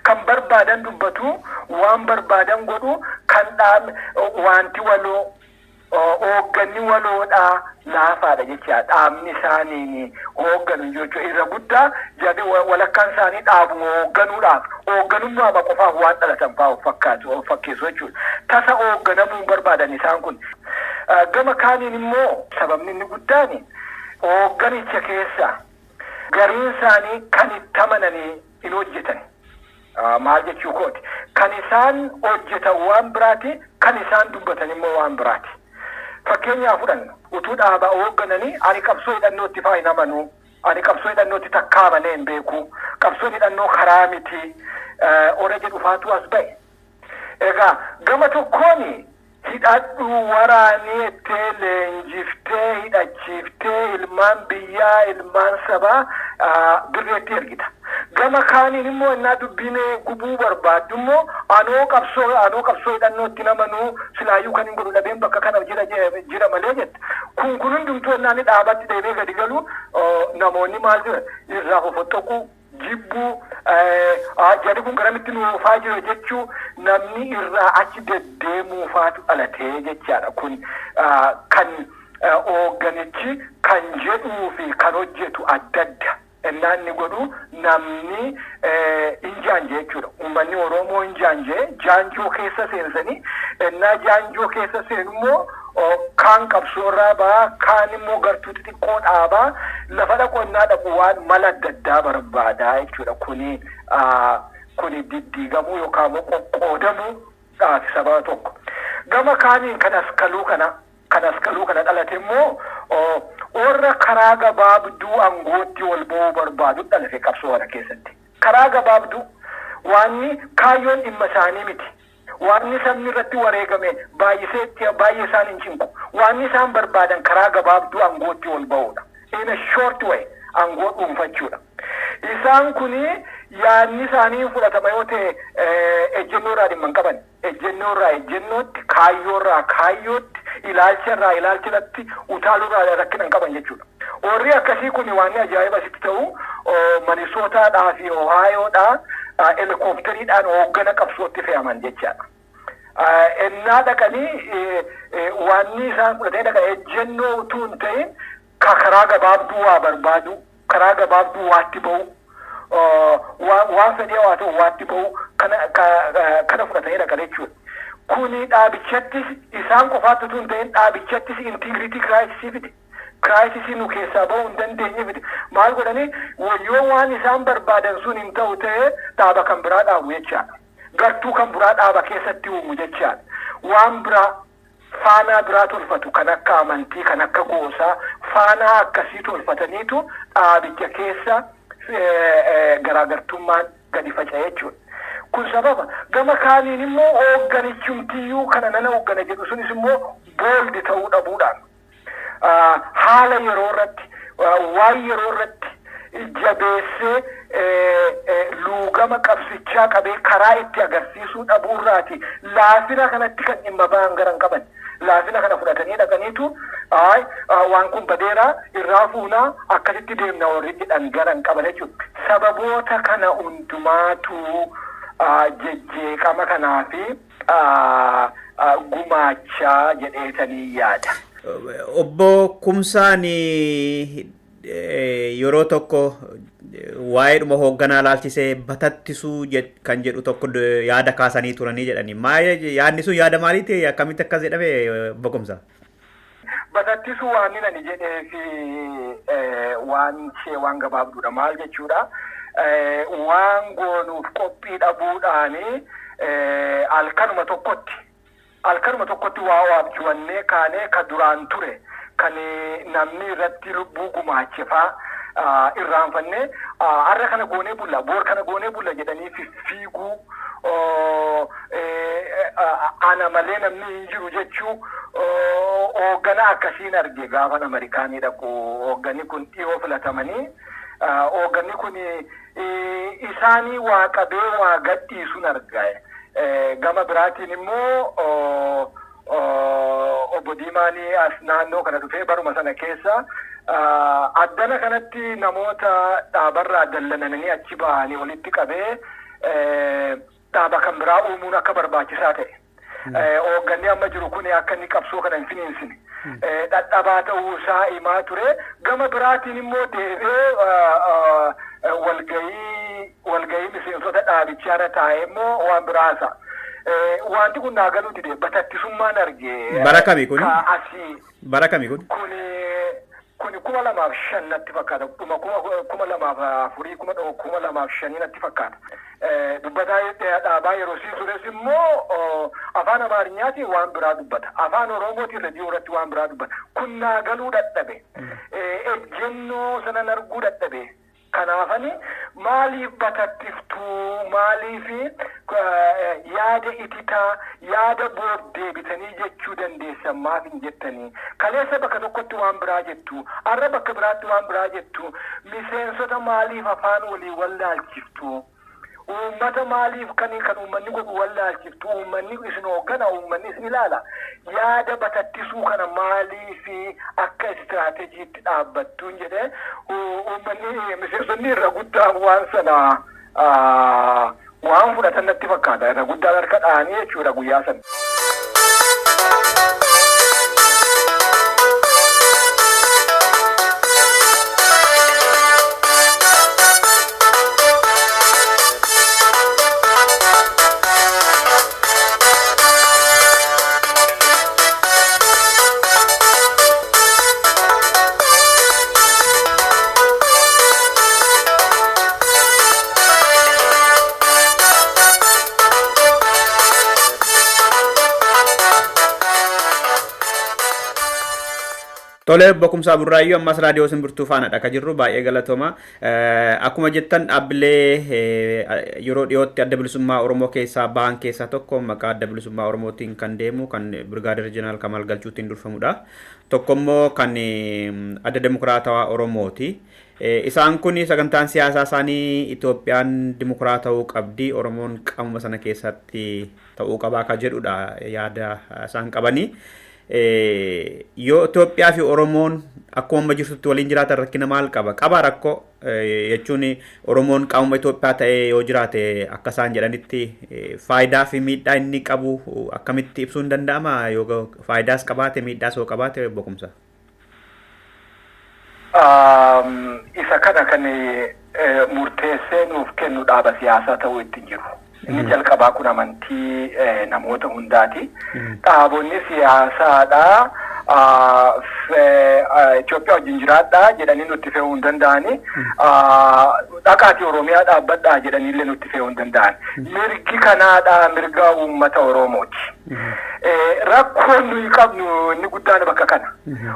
Kan barbaadan dubbatu, waan barbaadan godhu, kan dhaab wanti waloo Hoogganni waloodhaa laafaadha jecha dhaabni isaanii hoogganu jechuudha. Irra guddaa jarri walakkaan isaanii dhaabuma hoogganuudhaaf hoogganummaa qofaaf waan dhalatan fa'aa of fakkaatu of fakkeessu jechuudha. Tasa hoogganamuu hin barbaadan isaan kun. Gama kaaniin immoo sababni inni guddaan hoogganicha keessa gariin isaanii kan itti amananii hin hojjetan. Maal jechuu kooti? Kan isaan hojjetan waan biraati, kan isaan dubbatan immoo waan biraati. Fakkeenyaaf fudhanna utuu dhaabaa hooggananii ani qabsoo hidhannootti faa hin amanuu, ani qabsoo hidhannootti takkaa amanee hin beeku, qabsoon hidhannoo karaa miti, ora jedhu faatu as ba'e. Egaa gama tokkoon hidhadhu waraanii ettee leenjiftee hidhachiiftee ilmaan biyyaa ilmaan sabaa dirreetti ergita. Gama kaaniin immoo innaa dubbiin gubuu barbaaddu immoo anoo qabsoo hidhannootti namanuu silaayyuu kan hin godhu dhabeen bakka kana jira malee jette. Kun hundumtuu innaan dhaabatti deemee gadi galu namoonni maal jira irraa fofoxoquu jibbuu jarri kun garamitti nu oofaa jiru jechuu namni irraa achi deddeemuufaatu dhalatee jechaadha. Kun kan hoogganichi kan jedhuu fi kan hojjetu adda adda. Innaan inni godhu namni hin jaanjee jechuudha. Uummanni Oromoo hin jaanjee jaanjoo keessa seensanii innaa jaanjoo keessa seenu immoo kaan qabsoorraa ba'a, kaan immoo gartuu xixiqqoo dhaabaa lafa dhaqonnaa dhaqu waan mala adda addaa barbaadaa jechuudha. Kuni diddiigamuu yookaan immoo qoqqoodamuu dhaaf sababa tokko. Gama kaaniin kan askaluu kana dhalate immoo warra karaa gabaabduu aangootti ol ba'uu barbaadu dhalate qabsoo kana keessatti. Karaa gabaabduu waanni kaayyoon dhimma isaanii miti. Waanni sabni irratti wareegame baay'ee isaan hin cinqu. Waanni isaan barbaadan karaa gabaabduu aangootti ol ba'uudha. In a short way aangoo dhuunfachuudha. Isaan kuni yaadni isaanii fudhatama yoo ta'e ejjennoo irraa dhimma hin qaban. Ejjennoo irraa ejjennootti, kaayyoo irraa kaayyootti, ilaalcha irraa ilaalchatti utaaluu irraa rakkina hin qaban jechuudha. Warri akkasii kun waan ajaa'iba asitti ta'u Minisootaadhaa fi Ohaayoodhaa helikooftariidhaan hooggana qabsootti fe'aman jechaadha. Ennaa dhaqanii waanni isaan fudhatanii dhaqan ejjennoo utuu hin ta'in karaa gabaabduu waa barbaadu, karaa gabaabduu waatti ba'u, waan fedhee waa ta'u waatti ba'u kana fudhatanii dhaqan jechuudha. Kuni dhaabichattis isaan qofaatti utuu hin ta'in dhaabichattis intigriitii kiraayisii fide. Kiraayisii nu keessaa ba'uu hin dandeenye fide. Maal godhanii yoo waan isaan barbaadan sun hin ta'u ta'ee dhaaba kan biraa dhaabu jechaadha. Gartuu kan biraa dhaaba keessatti uumu jechaadha. Waan biraa faanaa biraa tolfatu kan akka amantii kan akka goosaa faanaa akkasii tolfataniitu dhaabicha keessa garaagartummaan gadi faca'e jechuudha. Kun sababa gama kaaniin immoo hoogganichumtiyyuu kana nana hooggana jedhu sunis immoo booldi ta'uu dhabuudhaan haala yeroo irratti waan yeroo irratti jabeessee luugama qabsichaa qabee karaa itti agarsiisuu dhabuurraati laafina kanatti kan dhimma ba'an garan qaban. Laafina kana fudhatanii dhaqaniitu waan kun badeeraa irraa fuunaa akkasitti deemna warri jedhan garan qaban jechuudha. Sababoota kana hundumaatu jejjeeqama kanaa fi gumaachaa jedheetanii yaada. Obbo Kumsaan yeroo tokko waa'eedhuma hoogganaa laalchisee batattisuu kan jedhu tokko yaada kaasanii turanii jedhani. Yaadni sun yaada maaliiti? Akkamitti akkas jedhame obbo Kumsaa? Batattisuu waan inni jedhee fi waan ishee waan gabaabduudha. Maal jechuudha? Waan goonuuf qophii dhabuudhaani halkanuma tokkotti waa waabjuwannee kaanee ka duraan ture kan namni irratti lubbuu gumaachifaa irraanfannee har'a kana goonee bulla boor kana goonee bulla jedhanii fiiguu ana malee namni hin jiru jechuu hooggana akkasiin arge gaafan Ameerikaanii dhaqu hoogganni kun dhiyoo filatamanii hoogganni kun isaanii waa qabee waa gadhiisuun arga. Gama biraatiin immoo obbo Diimaanii as naannoo kana dhufee baruma sana keessa addana kanatti namoota dhaabarraa dallananii achi ba'anii walitti qabee dhaaba kan biraa uumuun akka barbaachisaa ta'e. Hoogganni amma jiru kun akka inni qabsoo kana hin finiinsine. Dhadhabaa ta'uu isaa himaa ture. Gama biraatiin immoo deebi'ee walgahii miseensota dhaabichaa irra taa'ee immoo waan biraasa. Wanti kun naa galuu dide, batattisummaan arge. Bara kami kun? Asii. Bara kami kun? Kuni 2005 natti fakkaata. Dhuma 2004, 2005 natti fakkaata. Dubbataa dhaabaa yeroo sii tures immoo afaan Amaarinyaatiin waan biraa dubbata. Afaan Oromootiin reediyoo irratti waan biraa dubbata. Kun naa galuu dadhabe. Ejjennoo sanan arguu dadhabe. Kanaafani maaliif batattiftuu, maaliif yaada ititaa, yaada booddee bitanii jechuu dandeessan maaf hin jettanii? Kaleessa bakka tokkotti waan biraa jettu, har'a bakka biraatti waan biraa jettu, miseensota maaliif afaan walii wallaalchiftu? Uummata maaliif kan uummanni godhu wallaalchiftu? Uummanni isin hooggana, uummanni isin ilaala. Yaada batattisuu kana maaliif akka istiraatejiitti dhaabbattuun jedhee uummanni miseensonni irra guddaan waan sana waan fudhatan natti fakkaata. Irra guddaan harka dhahanii jechuudha guyyaa sana. Tole, Bokumsaa Burraayyuu, ammas raadiyoo Simbirtuu faana akka jirru, baay'ee galatooma. Akkuma jettan, dhaabbilee yeroo dhiyootti Adda Bilisummaa Oromoo keessaa bahan keessaa tokko maqaa Adda Bilisummaa Oromootiin kan deemu kan Birgaadir Jeneraal Kamal Galchuutiin durfamudha. Tokko immoo kan Adda Dimokiraatawaa Oromooti. Isaan kun sagantaan siyaasaa isaanii Itoophiyaan dimokiraatawuu qabdi, Oromoon qaamuma sana keessatti ta'uu qabaa kan jedhudha yaada isaan qabanii. Yoo Itoophiyaa fi Oromoon akkuma amma jirtutti waliin jiraatan rakkina maal qaba? Qaba rakkoo jechuun, Oromoon qaamuma Itoophiyaa ta'ee yoo jiraate akka isaan jedhanitti faayidaa fi miidhaa inni qabu akkamitti ibsuun danda'ama? Yoo faayidaas qabaate, miidhaas yoo qabaate, Bokumsa. Isa kana kan murteessee nuuf kennu dhaaba siyaasaa ta'uu ittiin jiru. Inni jalqabaa kun amantii namoota hundaati. Dhaabonni siyaasaadhaa Itoophiyaa wajjin jiraadhaa jedhanii nutti fe'uu hin danda'ani. Dhaqaatii Oromiyaa dhaabbadhaa jedhanii illee nutti fe'uu hin danda'an. Mirgi kanaadhaa mirga uummata Oromooti. Rakkoon nuyi qabnu inni guddaan bakka kana.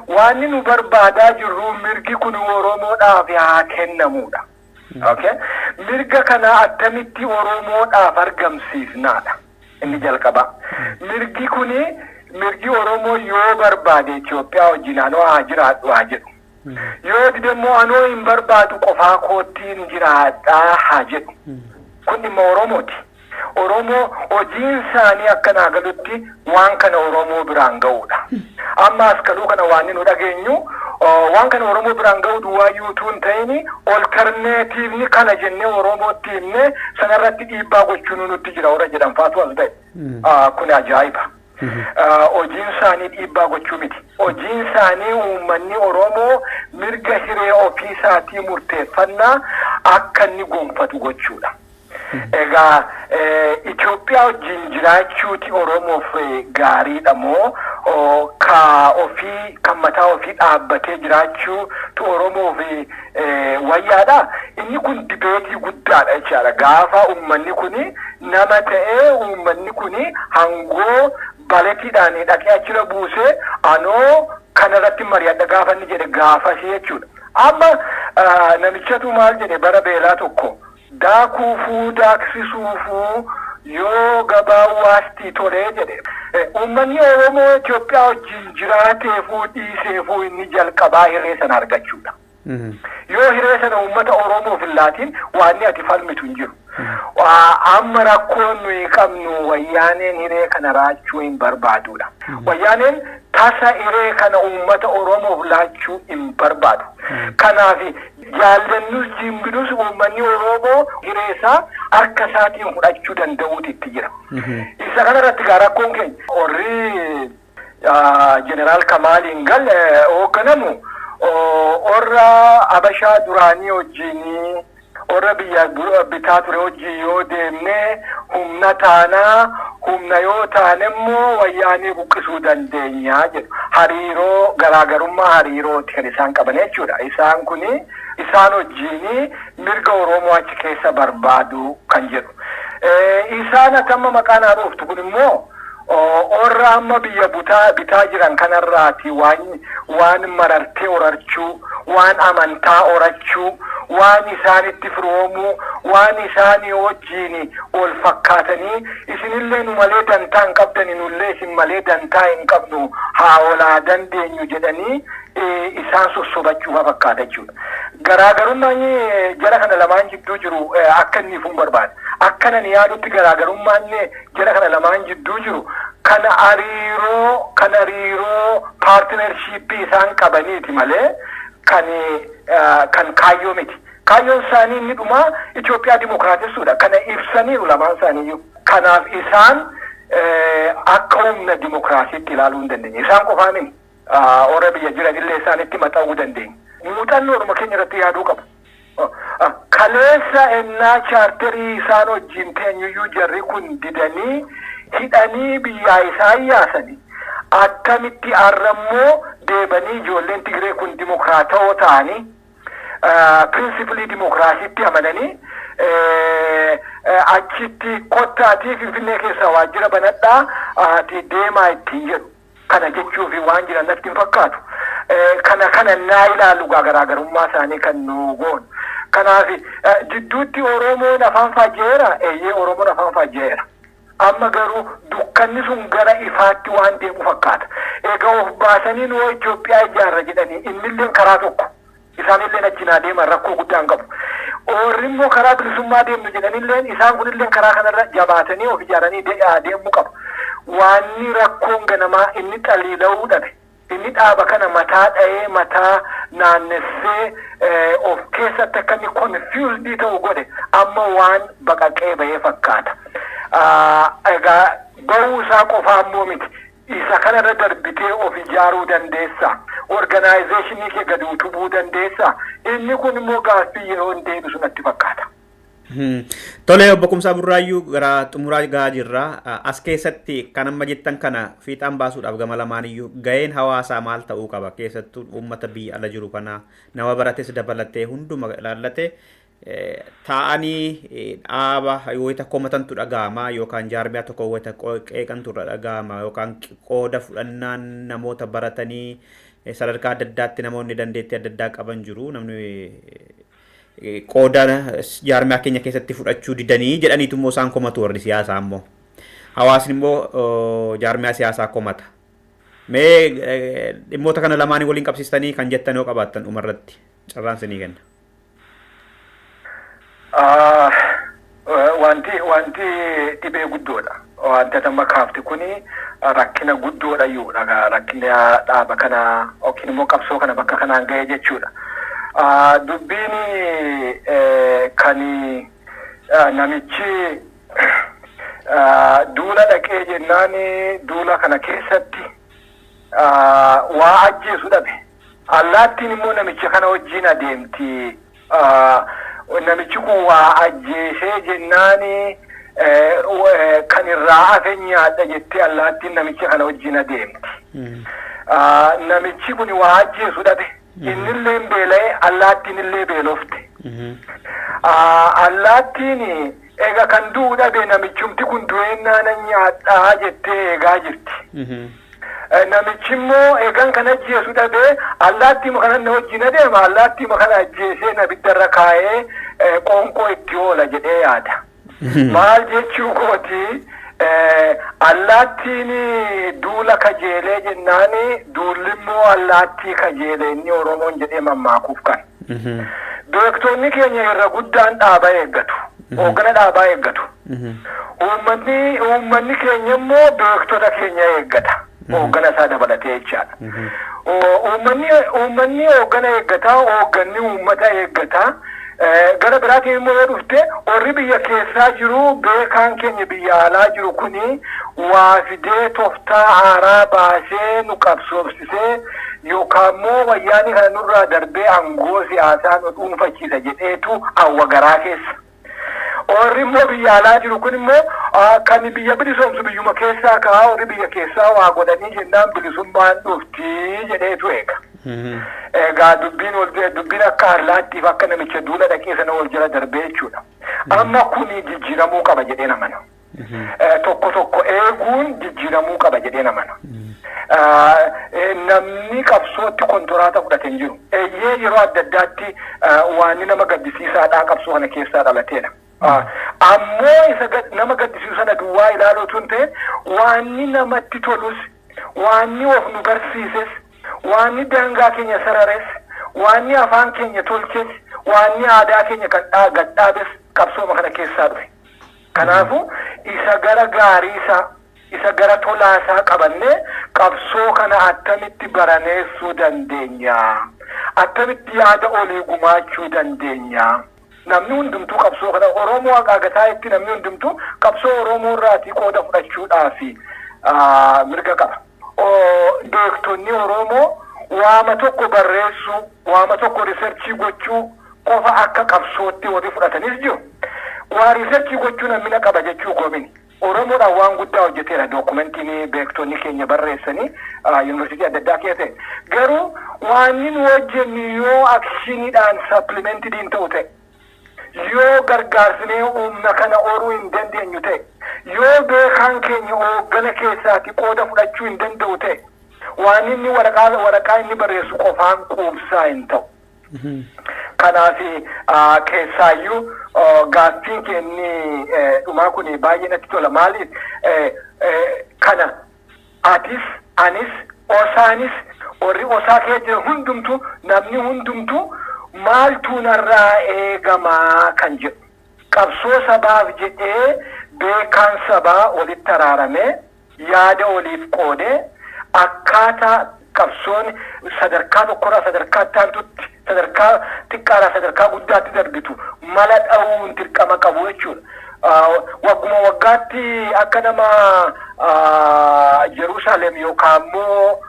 Waan nu barbaadaa jirru mirgi kun Oromoodhaaf haa kennamudha. Okay? Mirga kana attamitti Oromoodhaaf argamsiifnaadha. Inni jalqaba. Mirgi kuni mirgi Oromoo yoo barbaade Itoophiyaa wajjin anoo haa jiraadhu haa jedhu. Yoo dide immoo anoo hin barbaadu, qofaa koottiin jiraadhaa haa jedhu. Kun dhimma Oromooti. Oromoo hojiin isaanii akka naa galutti waan kana Oromoo biraan ga'uudha. Amma as kaluu kana waan nu dhageenyu, waan kana Oromoo biraan ga'uu duwwaa yuutuu hin ta'in, alternative kana jennee Oromootti himnee sanarratti dhiibbaa gochuun nutti jira warra jedhan faatu as ba'e. Kun ajaa'iba. Hojiin isaanii dhiibbaa gochuu miti. Hojiin isaanii uummanni Oromoo mirga hiree ofii isaatii murteeffannaa akka inni gonfatu gochuudha. Egaa Itoophiyaa wajjin jiraachuuti Oromoof gaariidha moo ka ofii kan mataa ofii dhaabbatee jiraachuutu Oromoof wayyaadha? Inni kun debate guddaadha jechaadha. Gaafa uummanni kuni nama ta'ee, uummanni kuni hangoo ballot-iidhaan dhaqee achirra buusee anoo kanarratti mari'adha gaafa inni jedhe gaafasii jechuudha. Amma namichatu maal jedhe bara beelaa tokko, daakuufuu daaksisuufuu yoo gabaa waastii tolee jedhe. Uummanni Oromoo Itoophiyaa wajjin jiraateefuu dhiiseefuu inni jalqabaa hiree sana argachuudha. Yoo hiree sana uummata Oromoof hin laatiin, waan ati falmitu hin jiru. Amma rakkoon nuyi qabnu wayyaaneen hiree kana raachuu hin barbaadudha. Wayyaaneen Tasa hiree kana uummata Oromoof laachuu hin barbaadu. Kanaaf jaallannus jimbinus uummanni Oromoo hiree isaa harka isaatiin fudhachuu danda'uutu itti jira. Isa kanarratti gaa rakkoon keenya warri Jeneraal Kamaaliin gal hoogganamu warra Abashaa duraanii wajjinii, warra biyya bitaa ture wajjin yoo deemne humna taanaa, humna yoo taane immoo Wayyaanee buqqisuu dandeenya jedhu. Hariiroo garaagarummaa hariirooti kan isaan qaban jechuudha. Isaan kuni isaan wajjin mirga Oromoo achi keessa barbaadu kan jedhu. Isaan ati amma maqaan haa dhooftu kun immoo warra amma biyya bitaa jiran kanarraati waan marartee horachuu, waan amantaa horachuu, waan isaanitti firoomuu, waan isaanii wajjin wal fakkaatanii, isinillee nu malee dantaa hin qabdani, nullee isin malee dantaa hin qabnu, haa walaa dandeenyu jedhanii isaan sossobachuuf fakkaata jechuudha. Garaagarummaan jara kana lamaan jidduu jiru akka inni ifuun barbaada. Akka nani yaadutti garaagarummaan jara kana lamaan jidduu jiru kan hariiroo partnershipii isaan qabaniiti malee kan kaayyoo miti. Kaayyoon isaanii inni dhumaa Itoophiyaa dimokiraatessuudha. Kana ibsaniiru lamaan isaaniiyyuu. Kanaaf isaan akka humna dimokiraasiitti ilaaluu hin dandeenye. Isaan qofaa miti. Warra biyya jiranillee isaanitti maxxanuu dandeenya. Muuxannoo Oromoo keenya irratti yaaduu qabu. Kaleessa ennaa chaarterii isaan wajjin teenyuyyuu jarri kun didanii hidhanii biyyaa isaan yaasanii, attamitti arrammoo deebanii ijoolleen Tigree kun dimokiraatawoo ta'anii, principlii dimokiraasiitti amananii, achitti kottaatii Finfinnee keessaa waajjira banadhaa ati deemaa ittiin jedhu? Kana jechuufi waan jiran natti hin fakkaatu. Kana naa ilaalu garaagarummaa isaanii kan nu goonu. Kanaaf jidduutti Oromoon afaan faajjeera, eeyyee, Oromoon afaan faajjeera. Amma garuu dukkanni sun gara ifaatti waan deemu fakkaata. Egaa of baasanii nu Itoophiyaa ijaarra jedhanii, innilleen karaa tokko. Isaanilleen achi naa deeman, rakkoo guddaa hin qabu. Warri immoo karaa bilisummaa deemnu jedhanilleen, isaan kunilleen karaa kanarra jabaatanii of ijaaranii deemuu qabu. Waanni rakkoon ganamaa inni xaliila'uu dhabe, inni dhaaba kana mataa dha'ee mataa naannessee of keessatti akka inni confused ta'u godhe amma waan baqaqee bahee fakkaata. Egaa bahuu isaa qofaa immoo miti. Isa kanarra darbitee of ijaaruu dandeessa. Organizationii kee gadi utubuu dandeessa. Inni kun immoo gaaffii yeroo hin deebisu natti fakkaata. Tole, obbo Kumsaa Burraayyuu, gara xumuraa gahaa jirra. As keessatti kan amma jettan kana fiixaan baasuudhaaf gama lamaaniyyuu gaheen hawaasaa maal ta'uu qaba? Keessattuu uummata biyya ala jiru kana, nama barates dabalatee hunduma ilaallatee, taa'anii dhaaba wayita komatantu dhaga'ama yookaan jaarmiyaa tokko wayita qeeqantu irra dhaga'ama yookaan qooda fudhannaan namoota baratanii sadarkaa adda addaatti namoonni dandeettii adda addaa qaban jiru, namni qooda jaarmiyaa keenya keessatti fudhachuu didanii jedhaniitu immoo isaan komatu warri siyaasaa immoo. Hawaasni immoo jaarmiyaa siyaasaa komata. Mee dhimmoota kana lamaanii waliin qabsiistanii kan jettan yoo qabaattan dhumarratti carraan isinii kenna. Wanti dhibee guddoodha. Wanti amma kaafte kuni rakkina guddoodha iyyuudha. Rakkina dhaaba kana yookiin immoo qabsoo kana bakka kanaan ga'e jechuudha. Dubbiin kan namichi duula dhaqee jennaan duula kana keessatti waa ajjeesu dhabe. Allaattiin immoo namicha kana wajjin adeemti. Namichi kun waa ajjeesee jennaan kan irraa hafe nyaadha jettee allaattiin namicha kana wajjin adeemti. Namichi kun waa ajjeesu dhabe. Innillee beela'e, allaattiin illee beelofte. Allaattiin egaa kan du'u dhabe, namichumti kun du'eennaa nan nyaadhaa jettee eegaa jirti. Namichi immoo eegan kan ajjeesu dhabe, allaattii kana na wajjin adeema, allaattii kana ajjeesee abiddarra kaa'ee qoonqoo itti oola jedhee yaada. Maal jechuu kooti, allaattiin duula kajeelee jennaan duulli immoo allaattii kajeelee inni Oromoon jedhee mammaakuuf kan. Beektonni keenya irra guddaan dhaaba eeggatu. Hooggana dhaabaa eeggatu. Uummanni keenya immoo beektota keenya eeggata. Hooggana isaa dabalatee jechaadha. Uummanni hooggana eeggataa, hoogganni uummata eeggataa. Gara biraatiin immoo yoo dhufte, warri biyya keessaa jiru, beekaan keenya biyya alaa jiru kuni waa fidee, tooftaa haaraa baasee, nu qabsoofsisee, yookaan immoo wayyaanii kana nurraa darbee aangoo siyaasaa nu dhuunfachiisa jedheetu hawwa garaa keessa. Warri immoo biyya alaa jiru kun immoo kan biyya bilisoomsu biyyuma keessaa ka'a, warri biyya keessaa waa godhanii jennaan bilisummaan dhufti jedheetu eega. Egaa dubbiin akka allaattiif akka namicha duula dhaqee sana wal jala darbee jechuudha. Amma kuni jijjiiramuu qaba jedhee amana. Tokko tokko eeguun jijjiiramuu qaba jedhee amana. Namni qabsootti kontoraata fudhate hin jiru. Eeyyee, yeroo adda addaatti waan nama gaddisiisaadhaa qabsoo kana keessaa dhalateedha. Ammoo isa nama gaddisiisu sana duwwaa ilaaluutu hin ta'e, waanni namatti tolus, waanni of nu barsiises, waanni daangaa keenya sarares, waanni afaan keenya tolches, waanni aadaa keenya kan gadhaabes qabsooma kana keessaa dhufe. Kanaafuu isa gara gaarii isaa, isa gara tolaasaa qabannee qabsoo kana attamitti baraneessuu dandeenya? Attamitti yaada olii gumaachuu dandeenya? Namni hundumtuu qabsoo kana Oromoo haqaagataa itti namni hundumtuu qabsoo Oromoo irraatii qooda fudhachuudhaaf mirga qaba. Beektonni Oromoo waama tokko barreessuu, waama tokko research gochuu qofa akka qabsootti warri fudhatanis jiru. Waa research gochuu namni qaba jechuu koomini. Oromoodhaan waan guddaa hojjeteera dookumentiin beektonni keenya barreessanii yuunivarsiitii adda addaa keessa. Garuu waan nu hojjennu yoo actioniidhaan supplemented hin ta'u ta'e, yoo gargaarsinee humna kana horuu hin dandeenyu ta'e, yoo beekaan keenya hooggana keessaati qooda fudhachuu hin danda'u ta'e, waan inni waraqaa inni barreessu qofaan quubsaa hin ta'u. Kanaaf keessaayyuu gaaffiin kenni dhumaa kun baay'ee natti tola. Maaliif kana atis, anis, osaanis, warri osaa keessa jiran hundumtuu, namni hundumtuu maaltu narraa eegamaa kan jedhu. Qabsoo sabaaf jedhee beekaan sabaa walitti araaramee, yaada waliif qoodee, akkaataa qabsoon sadarkaa tokkorraa sadarkaa itti aantutti, sadarkaa xiqqaarraa sadarkaa guddaatti darbitu mala dha'uun dirqama qabu jechuudha. Wagguma waggaatti akka nama Jerusalem yookaan immoo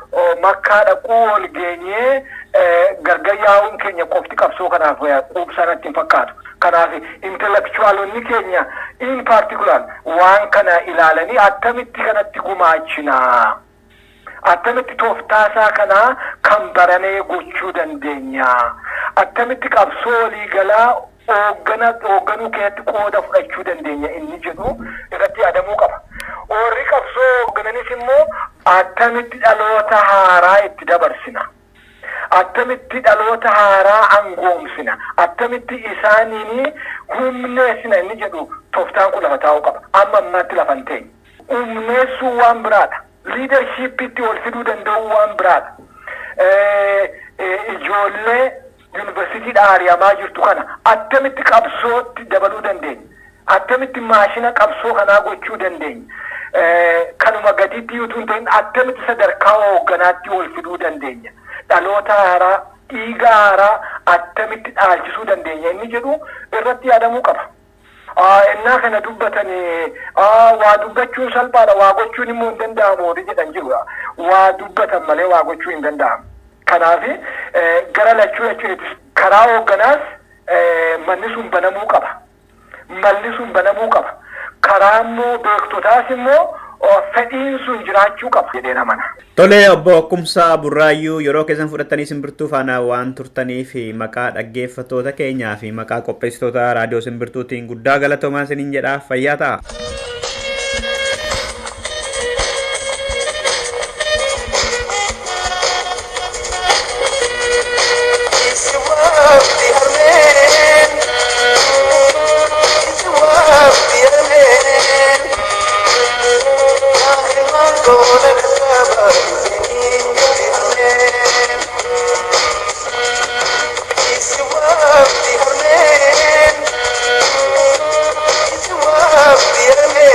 Makkaa dhaquu ol geenyee gargar yaa'uun keenya qofti qabsoo kanaaf quubsaa natti hin fakkaatu. Kanaaf intellectualonni keenya in particular waan kana ilaalanii attamitti kanatti gumaachinaa? Attamitti tooftaasaa kanaa kan baranee gochuu dandeenya? Attamitti qabsoo waliigalaa hoogganuu keessatti qooda fudhachuu dandeenya inni jedhu irratti yaadamuu qaba. Warri qabsoo hooggananis immoo attamitti dhaloota haaraa itti dabarsina? Attamitti dhaloota haaraa angoomsina? Attamitti isaaniin humneessina inni jedhu tooftaan kun lafa taa'uu qaba. Amma ammaatti lafa hin teenye. Humneessuu waan biraadha. Leadershipitti ol fiduu danda'uu waan biraadha. Ijoollee yuunivarsiitiidhaa ari'amaa jirtu kana attamitti qabsootti dabaluu dandeenya? Attamitti maashina qabsoo kanaa gochuu dandeenya? Kanuma gaditti utuu hin ta'in attamitti sadarkaa hoogganaatti ol fiduu dandeenya? Dhaloota haaraa, dhiiga haaraa attamitti dhaalchisuu dandeenya inni jedhu irratti yaadamuu qaba. Innaa kana dubbatan, waa dubbachuun salphaadha, waa gochuun immoo hin danda'amu warri jedhan jiru. Waa dubbatan malee waa gochuu hin danda'amu. Kanaaf gara lachuu jechuun karaa hoogganaas manni sun banamuu qaba. Malli sun banamuu qaba. Karaa immoo beektotaas immoo fedhiin sun jiraachuu qaba jedhee amana. Tole, obbo Kumsaa Burraayyuu, yeroo keessan fudhattanii Simbirtuu faana waan turtaniif maqaa dhaggeeffattoota keenyaa fi maqaa qopheessitoota raadiyoo Simbirtuutiin guddaa galatoomaa isiniin jedha, fayyaa ta'a. Si harmeen, si waamti harmeen, yaa goona dhadhaaba isiniin jedhe harmeen. Si waamti harmeen, si waamti harmeen.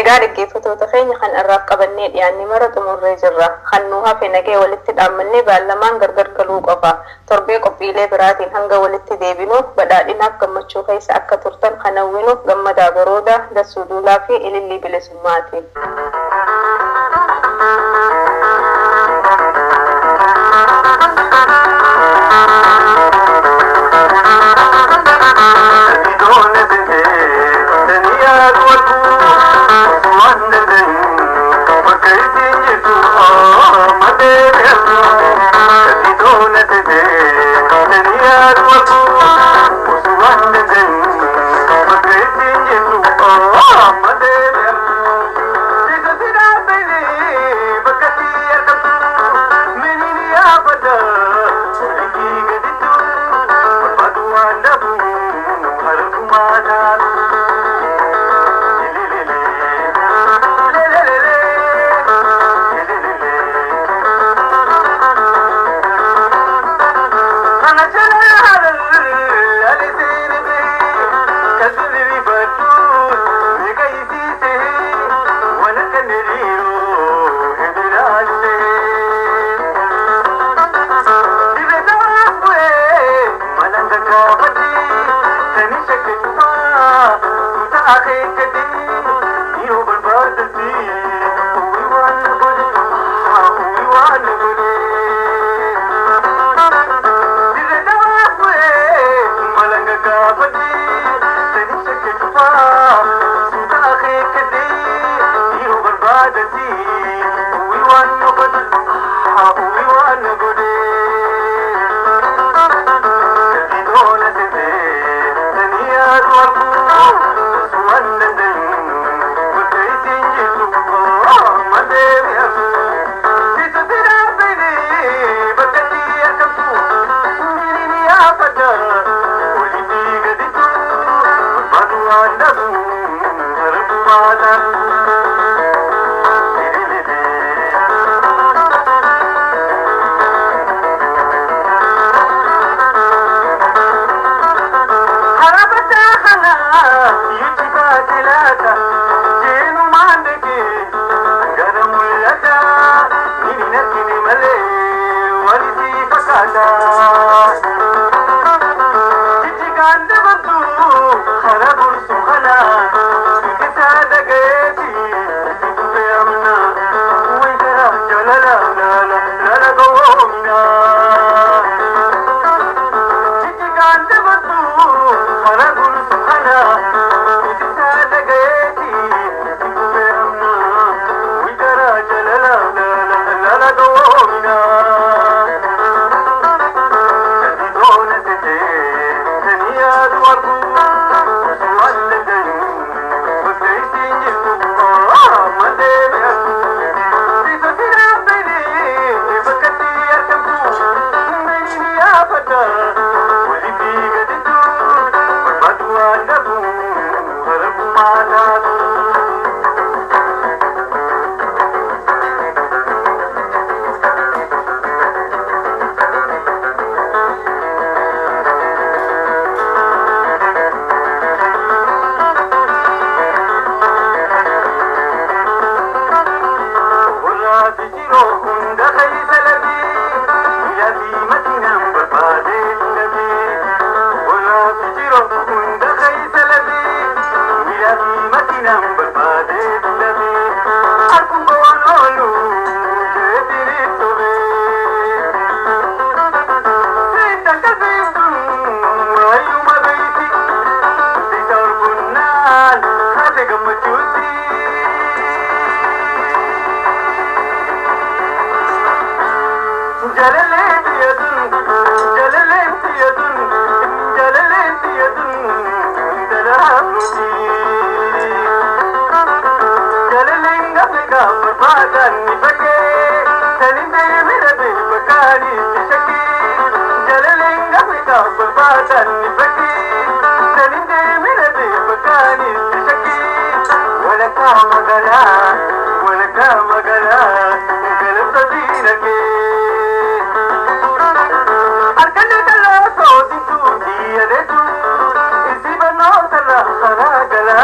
Egaa dhaggeeffattoota keenya kan irraaf qabannee dhiyaanne mara xumurree jirra. Kan nu hafe nagee walitti dhaammannee baallamaan gargar galuu qofa. Torbee qophiilee biraatiin hanga walitti deebinu badhaadhinaaf gammachuu keessa akka turtan kan hawwinu Gammadaa Boroodaa, Dassuu Duulaa fi Ilillii Bilisummaati.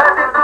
Thank you.